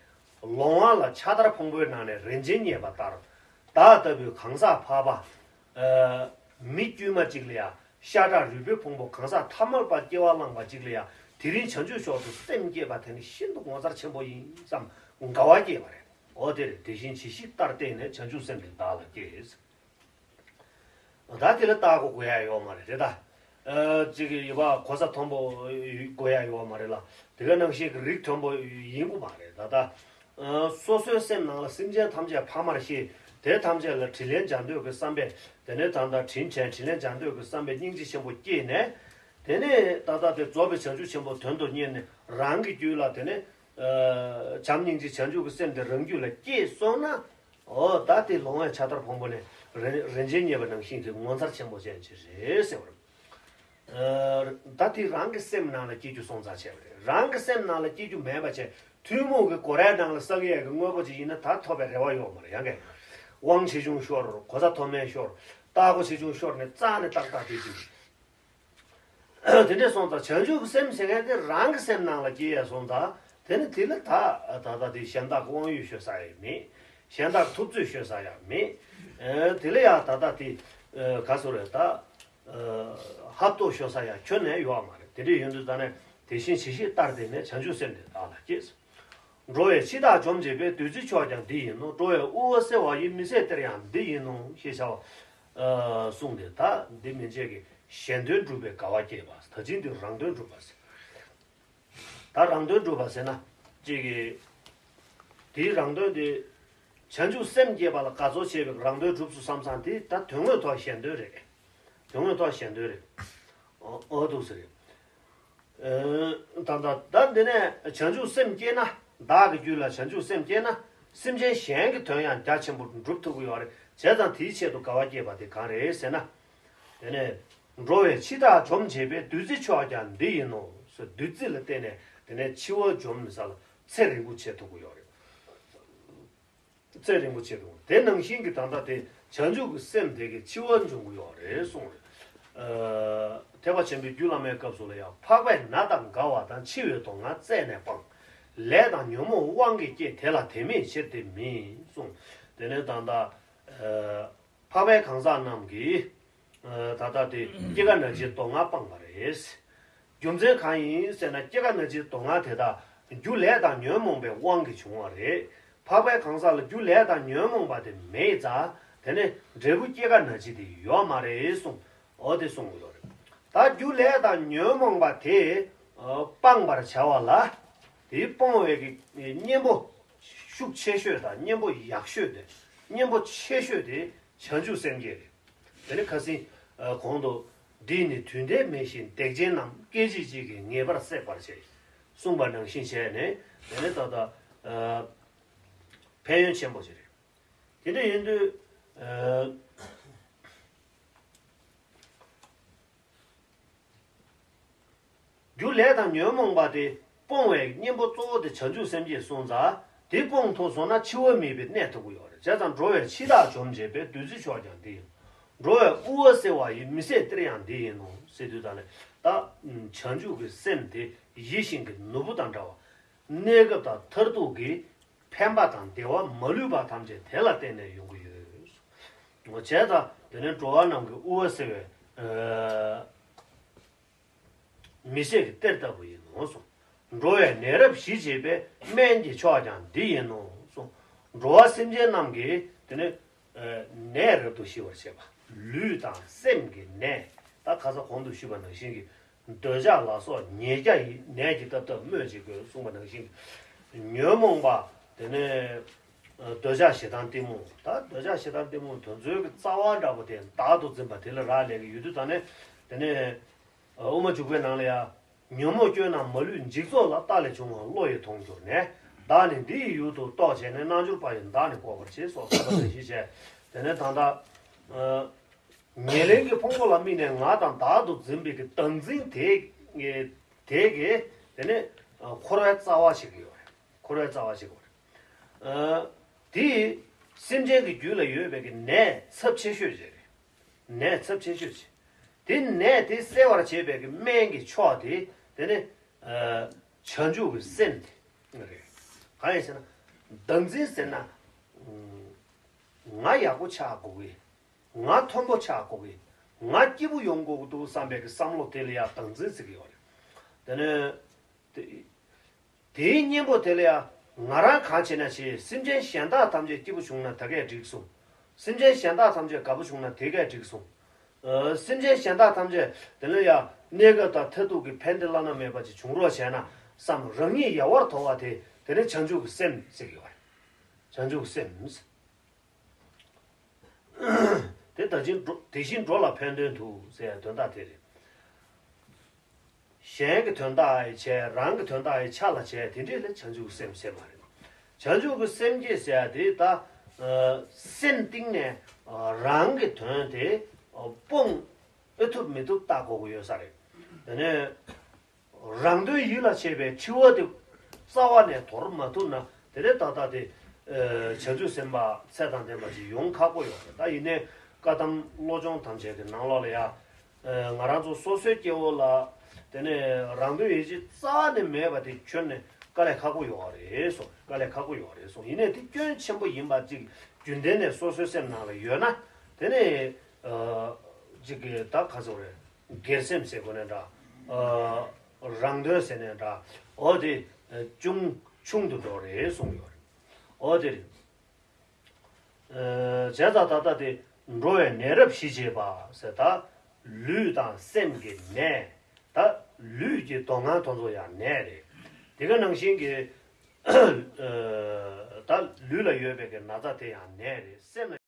ལོང་བ་ལ་ཕྱག་དར་ཕུང་པོའི་ནང་ནས་རིན་ཆེན་རྙེད་པ་ལྟར། བདག་ལྟ་བུའི་གང་ཟག་འཕགས་པ། མི་དཀྱུས་མ་གཅིག་ལ་ཡང་ཤ་ཁྲག་རུས་པའི་ཕུང་པོ་གང་ཟག་ཐ་མལ་པ་སྐྱེ་བ་བླངས་པ་གཅིག་ལ་ཡང་དེ་རིང་བྱང་ཆུབ་མཆོག་ཏུ་སེམས་བསྐྱེད་པ་དེ་ནི་ཤིན་ཏུ་ངོ་མཚར་ཆེན་པོ་ཡིན་བསམ་དགའ་བ་སྐྱེས་པ་རེད། འོ་དེ་རེད། དེ་བཞིན་ཇི་ཞིག་ལྟར་བལྟས་ནས། བྱང་ཆུབ་སེམས་དེ་བདག་ལ་སྐྱེས། ད་དེ་ལ་ལྟ་དགོས་དགོས་ཡ་ཡོད་མ་རེད་རེད་ད། ཨ་གཅིག་གི་ཡོད་པ་གོ་ས་མཐོན་པོ་དགོས་ཡ་ཡོད་མ་རེད་ལ། དེ་ག་ནང་བཞིན་གྱི་རིགས་མཐོན་པོ་ཡིན་དགོས་མ་རེད་ད་ད། ཨ་སོ་སོའི་སེམས་ནང་ལ་སེམས་ཅན་ཐམས་ཅད་ཕ་མར་ཤེས། དེ་ཐམས་ཅད་ལ་དྲིན་ལན་འཇལ་འདོད་ཀྱི་བསམ་པས། དེ་ནས་ད་ལྟ་དྲིན་དྲན་དྲིན་ལན་འཇལ་འདོད་ཀྱི་བསམ་པས་སྙིང་རྗེ་ཆེན་པོ་སྐྱེས་ནས། དེ་ནས་ད་ལྟ་དེ་རྫོགས་པའི་བྱང་ཆུབ་ཆེན་པོ་དོན་དུ་གཉེར་ནས་རང་གི་རྒྱུད་ལ་དེ་ནས་ཨ་བྱམས་སྙིང་རྗེ་བྱང་ཆུབ་ཀྱི་སེམས་དེ་རང་རྒྱུད་ལ་སྐྱེས་སོང་ན། འོ་ད་དེ་ལོང་བས་ཕྱག་དར་ཕུང་པོ་ནས་རིན་རིན་ཆེན་རྙེད་པ་ནང་བཞིན་གྱི་ངོ་མཚར་ཆེན་པོ་ཅན་ཅིག་རེད་ཟེར་བ་རེད། ཨ་ད་དེ་རང་གི་སེམས་ནང་ལ་སྐྱེ་རྒྱུ་སོང་ཙང་བྱས་པ་རེད། རང་གི་སེམས་ནང་ལ་སྐྱེ་རྒྱུ་མེད་པ་བྱས་ཐུན་མོང་གི་སྒོ་རའི་ནང་ལ་བསགས་ཡས་ཀྱི་དངོས་པོ་ཅིག་ཡིན་ན་ད་ཐོབ་པའི་རེ་བ་ཡོད་མ་རེད། ཡང་གི་དབང་ཆེ་ཆུང་ཤོར། གོ་ས་མཐོ་དམན་ཤོར། ལྟ་སྒོ་ཆེ་ཆུང་ཤོར་ནས་རྩ་ནས་ཏག་ཏག་དེ་ཅིག་དེ་འདྲས་སོང་ཙང་བྱང་ཆུབ་ཀྱི་སེམས་ཟེར་མཁན་དེ་རང་གི་སེམས་ནང་ལ་སྐྱེས་ཡ་སོང་ཙང་དེ་ནི་དེ་ལ་ད་ད་ལྟ་དེ་གཞན་དག་གི་དབང་ཡོད་ཤོད་ས་ཡང་མེད། གཞན་དག་ཐུབ་ཚོད་ཤོད་ས་ཡང་མེད། ཨེ་དེ་ལ་ཡང་ད་ལྟ་དེ་ཨེ་ག་ཟེར་རེད་ད། ཨེ་ཧབ་ཐོབ་ཤོད་ས་ཡང་ཁྱོན་ནས་ཡོད་མ་རེད། དེ་འདྲས་ཡོད་དུས་ད་ནི་དེ་བཞིན་ཇི་ཞིག་ལྟར་བལྟས་ནས། བྱང་ཆུབ་སེམས་དེ་བདག་ལ་སྐྱེས། འགྲོ་བའི་འཆི་བདག་འཇོམས་བྱེད་པའི། བདུད་རྩི་མཆོག་ཀྱང་འདི་ཡིན་ནོ། འགྲོ་བའི་དབུལ་བ་སེལ་བ་ཡི། མི་ཟད་གཏེར་ཡང་འདི་ཡིན་ནོ། ཞེས་བྱ་བ་ཨ་གསུངས་ཏེ། ད་འདི་མན་ཆད་ཀྱི་གཞན་དོན་སྒྲུབ་པའི་དགའ་བ་སྐྱེས་པ། ད་ཅི་འདི་རང་དོན་སྒྲུབ་པ་ཟེར། ད་རང་དོན་སྒྲུབ་པ་ཟེར་ན་གཅིག་གི་དེའི་རང་དོན་དེ་བྱང་ཆུབ་སེམས་བསྐྱེད་པ་ལ་དགའ་ཚོར་བྱེད་པའི་རང་དོན་སྒྲུབ་སུ་བསམ་བསམ་དེ་ད་དོན་དངོས་ཐོག་གཞན་དོན་རེད། དོན་དངོས་ཐོག་གཞན་དོན་རེད། ཨོ་ཨོ་འདུག་ཟེར། ཨེ་ད་ད་ད་འདི་ནས་བྱང་ཆུབ་སེམས་སྐྱེས་ན། བདག་གི་རྒྱུད་ལ་བྱང་ཆུབ་སེམས་སྐྱེས་ན། སེམས་ཅན་གཞན་གྱི་དོན་ཡང་རྒྱ་ཆེན་པོ་སྒྲུབ་ཐུབ་ཀྱི་ཡོད་རེད། བྱས་ཙང་དེའི་ཆེད་དུ་དགའ་བ་སྐྱེས་པ་དེ་གང་རེད་ཟེར་ན། དེ་ནས་འགྲོ་བའི་འཆི་བདག་འཇོམས་བྱེད་པའི། བདུད་རྩི་མཆོག་ཀྱང་འདི་ཡིན་ནོ། ཟེར་བདུད་རྩི་ལ་བརྟེན་ནས་དེ་ནས་འཆི་བ་འཇོམས་ནས་ས་ལ་ཚེ་རིང་པོ་བྱེད་ཐུབ་ཀྱི་ཡོད་རེད། ཚེ་རིང་པོ་བྱེད་དོ། དེ་ནང་བཞིན་གྱི་ད་ལྟ་དེ་བྱང་ཆུབ་ཀྱི་སེམས་དེ་གི་འཆི་བ་འཇོམས་ཀྱི་ཡོད་རེད་གསུངས་རེད། ཨ་ཐེག་པ་ཆེན་པོའི་རྒྱུད་བླ་མའི་སྐབས་སུ་ལ་ཡང་། འཕགས་པས་ན་དང་རྒ་བ་དང་། འཆི་བའི་སྡུག་བསྔལ་རྩད་ནས་སྤངས། ལས་དང་ཉོན་མོངས་དབང་གིས་སྐྱེས། དེ་ལ་དེ་མེད་ཕྱིར་དེ་མིན་གསུངས། དེ་ནས་ད་ལྟ་ཨ་འཕགས་པའི་གང་ཟག་རྣམས་ཀྱིས་ཨ་ད་ལྟ་དེ་སྐྱེ་རྒ་ན་འཆིའི་སྡུག་བསྔལ་སྤངས་པ་རེད། རྒྱུ་མཚན་གང་ཡིན་ཟེར་ན། སྐྱེ་རྒ་ན་འཆིའི་སྡུག་བསྔལ་དེ་དག་རྒྱུ་ལས་དང་ཉོན་མོངས་པའི་དབང་གིས་བྱུང་བ་རེད། འཕགས་པའི་གང་ཟག་ལ་རྒྱུ་ལས་དང་ཉོན་མོངས་པ་དེ་མེད་ཙང་དེ་ནི་འབྲས་བུ་སྐྱེ་རྒ་ན་འཆི་དེ་ཡོད་མ་རེད་གསུངས། འོ་དེ་གསུངས་ཡོད་རེད། ད་རྒྱུ་ལས་དང་ཉོན་མོངས་པ་དེ་ཨ་སྤང་བར་བྱ་བ་ལ། དེའི་སྤོང་བའི་གི་གཉེན་པོ་ཤུགས་ཆེ་ཤོས་དང་གཉེན་པོ་ཡག་ཤོས་དེ། གཉེན་པོ་ཆེ་ཤོས་དེ་བྱང་ཆུབ་སེམས་བསྐྱེད་རེད། དེ་ནི་ཁ་སང་ཨ་གོང་དུ། འདིས་ནི་དུས་མཐའི་མེ་བཞིན་སྡིག་ཅན་རྣམས། སྐད་ཅིག་གཅིག་གིས་ངེས་པར་སྲེག་པར་བྱེད། གསུངས་པ་ནང་བཞིན་བྱས་ནས་དེ་ནི་ད་ལྟ་ཨ་ཕན་ཡོན་ཆེན་པོ་ཞིག་རེད། དེ་འདྲ་ཡིན་དུས་ཨ་རྒྱུ་ལས་དང་ཉོན་མོངས་པ་དེ་སྤོང་བའི་གཉེན་པོ་གཙོ་བོ་དེ་བྱང་ཆུབ་སེམས་བསྐྱེད་གསུངས་ཙང་། དེ་སྤོང་ཐུབ་སོང་ན་འཆི་བ་མེད་པའི་གནས་ཐོབ་ཀྱི་ཡོད་རེད། བྱས་ཙང་འགྲོ་བའི་འཆི་བདག་འཇོམས་བྱེད་པའི། བདུད་རྩི་མཆོག་ཀྱང་འདི་ཡིན། འགྲོ་བའི་དབུལ་བ་སེལ་བ་ཡི། མི་ཟད་གཏེར་ཡང་འདི་ཡིན་ནོ། ཟེར་དུས་ད་ནི་ད་བྱང་ཆུབ་ཀྱི་སེམས་དེ་ཡིད་བཞིན་གྱི་ནོར་བུ་དང་འདྲ་བ། གནས་སྐབས་དང་མཐར་ཐུག་གི་ཕན་པ་དང་བདེ་བ་མ་ལུས་པ་ཐམས་ཅད་དེ་ལ་བརྟེན་ནས་ཡོང་གི་ཡོད། བྱས་ཙང་དེ་ནི་འགྲོ་བ་རྣམས་ཀྱི་དབུལ་བ་སེལ་བའི་ཨ་མི་ཟད་ཀྱི་གཏེར་ལྟ་བུ་ཡིན་ནོ་གསུངས། འགྲོ་བའི་ནད་རབ་ཞི་བྱེད་པའི། སྨན་གྱི་མཆོག་ཀྱང་འདི་ཡིན་ནོ་གསུངས། འགྲོ་བ་སེམས་ཅན་རྣམས་ཀྱི་དེ་ནི་ཨ་ནད་རབ་ཏུ་ཞི་བར་བྱེད་པ། ལུས་དང་སེམས་ཀྱི་ནད། ད་ཁ་ས་གོང་དུ་ཞུས་པ་ནང་བཞིན་གྱི་ འདོད་ཆགས་ལ་སོགས་ཉེས་བརྒྱ་ཡི་ནད་ཀྱིས་བཏབ་བཏབ་སྨོས་ཅི་དགོས་གསུངས་པ་ནང་བཞིན། ཉོན་མོངས་པ་དེ་ནས་འདོད་ཆགས་ཞེ་སྡང་གཏི་མུག་ད་འདོད་ཆགས་ཞེ་སྡང་གཏི་མུག་དེ་ཚོའི་གི་རྩ་བ་འདྲ་པོ་དེ་བདག་ཏུ་འཛིན་པ་དེ་ལ་རག་ལས་ཀྱི་ཡོད་དུས་ད་ནས་དེ་ནས་དབུ་མ་འཇུག་པའི་ནང་ལ་ཡ། ཉོན་མོངས་སྐྱོན་རྣམས་མ་ལུས་འཇིག་ཚོགས་ལ། རྟག་ལས་བྱུང་བ་བློ་ཡིས་མཐོང་གྱུར་ནས། བདག་ནི་འདི་ཡི་ཡུལ་དུ་རྟོག་བྱས་ནས། རྣལ་འབྱོར་པ་ཡིས་བདག་ནི་བསྐོར་བར་བྱེད་སོགས་བསྟན་པ་བཞི་བྱས། དེ་ནས་ད་ལྟ་ཉེར་ལེན་གྱི་ཕུང་པོ་ལ་དམིགས་ནས་ང་དང་བདག་ཏུ་འཛིན་པའི་གི་བདག་འཛིན་དེ་དེ་གི་དེ་ནས་འཁོར་བའི་རྩ་བ་ཞིག་ཡོད་རེད། འཁོར་བའི་རྩ་བ་ཞིག་ཡོད་རེད། དེ་སེམས་ཅན་གྱི་རྒྱུད་ལ་ཡོད་པའི་གི་ནད་ཚབས་ཆེ་ཤོས་ཅིག་རེད། ནད་ཚབས་ཆེ་ཤོས་ཅིག་དེ་ནད་དེ་སེལ་བར་བྱེད་པའི་གི་སྨན་གྱི་མཆོག་དེ་དེ་ནི་བྱང་ཆུབ་ཀྱི་སེམས་དེ་རེད། གང་ཡིན་ཟེར་ན། བདག་འཛིན་ཟེར་ན། ང་ཡག་པོ་ཆགས་དགོས་གི། ང་མཐོན་པོ་ཆགས་དགོས་གི། ང་སྐྱིད་པོ་ཡོང་དགོས་གི་འདུག་བསམ་པའི་གི་བསམ་བློ་དེ་ལ་ཡང་བདག་འཛིན་ཟེར་གི་ཡོད་རེད། དེ་ནི། དེ། དེའི་གཉེན་པོ་དེ་ལ་ཡང་ང་རང་གང་བྱེད་ན་བྱེད། སེམས་ཅན་གཞན་དག་ཐམས་ཅད་སྐྱིད་པོ་བྱུང་ན་ད་གས་འགྲིག་གསུངས། སེམས་ཅན་གཞན་དག་ཐམས་ཅད་དགའ་པོ་བྱུང་ན་དེ་གས་འགྲིག་གསུངས། ཨ། སེམས་ཅན་གཞན་དག་ཐམས་ཅད་དེ་ལ་ཡང་གནས་སྐབས་དང་མཐར་ཐུག་གི་ཕན་བདེ་བླ་ན་མེད་པ་ཅིག་བྱུང་རོགས་བྱས་ན་བསམ། རང་ཉིད་ཡལ་བར་དོར་བ་དེ་དེ་ནི་བྱང་ཆུབ་ཀྱི་སེམས་ཟེར་གི་ཡོད་རེད། བྱང་ཆུབ་ཀྱི་སེམས། དེ་ད་ཕྱིན་འགྲོ། དེ་བཞིན་འགྲོ་ལ་ཕན་དོན་དུ་ཟེར་ཡ་དོན་དག་དེ་རེད། གཞན་གྱི་དོན་དག་ཡི་བྱས། རང་གི་དོན་དག་ཡི་ཆ་ལ་བྱས། དེ་འདྲས་ལ་བྱང་ཆུབ་སེམས་ཟེར་མ་རེད། བྱང་ཆུབ་ཀྱི་སེམས་བསྐྱེད་ཟེར་ཡ་དེ་ད་ཨ་སེམས་གཏིང་ནས་ཨ་རང་གི་དོན་དེ་ཨ་སྤོང་ཨེ་ཐུབ་མི་ཐུབ་བལྟ་དགོས་ཀྱི་ཡོད་ས་རེད། དེ་ནས། རང་དོན་ཡིད་ལ་བྱེད་པའི་འཁྲི་བ་དེ་རྩ་བ་ནས་དོར་མ་ཐུབ་ན་དེ་ནས་ཏག་ཏག་དེ་ཨ་བྱང་ཆུབ་སེམས་དཔའ་ཚད་དང་ལྡན་པ་ཅིག་ཡོང་ཁག་པོ་ཡོད་རེད། ད་ཡིན་ནའི་བཀའ་གདམས་བློ་སྦྱོང་ཐམས་ཅད་ཀྱི་ནང་ལོགས་ལ་ཡ། ཨ་ང་རང་ཚོ་སོ་སོའི་སྐྱེ་བོ་ལ་དེ་ནས་རང་དོན་ཡིད་བྱེད་རྩ་བ་ནས་མེད་པ་དེ་ཁྱོན་ནས་དཀའ་ལས་ཁག་པོ་ཡོད་རེད་གསུངས། དཀའ་ལས་ཁག་པོ་ཡོད་རེད་གསུངས། ཡིན་ནའི་དེ་སྐྱོན་ཆེན་པོ་ཡིན་པ་ཅིག་རྒྱུན་ལྡན་ནས་སོ་སོའི་སེམས་ནང་ལ་ཡོད་ན་དེ་ནས་ཨ་ཅིག་གི་ད་ག་ཚོད་རེད། སྒེར་སེམས་ཟེར་དགོས་ནའི་འདྲ། ཨ་རང་དོན་ཟེར་ནའི་འདྲ། འོ་དེ་ཨ་ཅུང་ཆུང་དུ་འགྲོ་རེད་གསུངས་ཡོད་རེད། འོ་དེ་རེད། ཨ་བྱས་ཙང་ད་ལྟ་དེ་འགྲོ་བའི་ནད་རབ་ཞི་བྱེད་པ་ཟེར། ད་ལུས་དང་སེམས་ཀྱི་ནད། ད་ལུས་ཀྱི་སྡུག་བསྔལ་དེ་ཚོ་ཡང་ནད་རེད། དེ་ག་ནང་བཞིན་གྱི་ཨ་ད་ལུས་ལ་ཡོད་པའི་གི་ན་ཚ་དེ་ཡང་ནད་རེད། སེམས་ལ།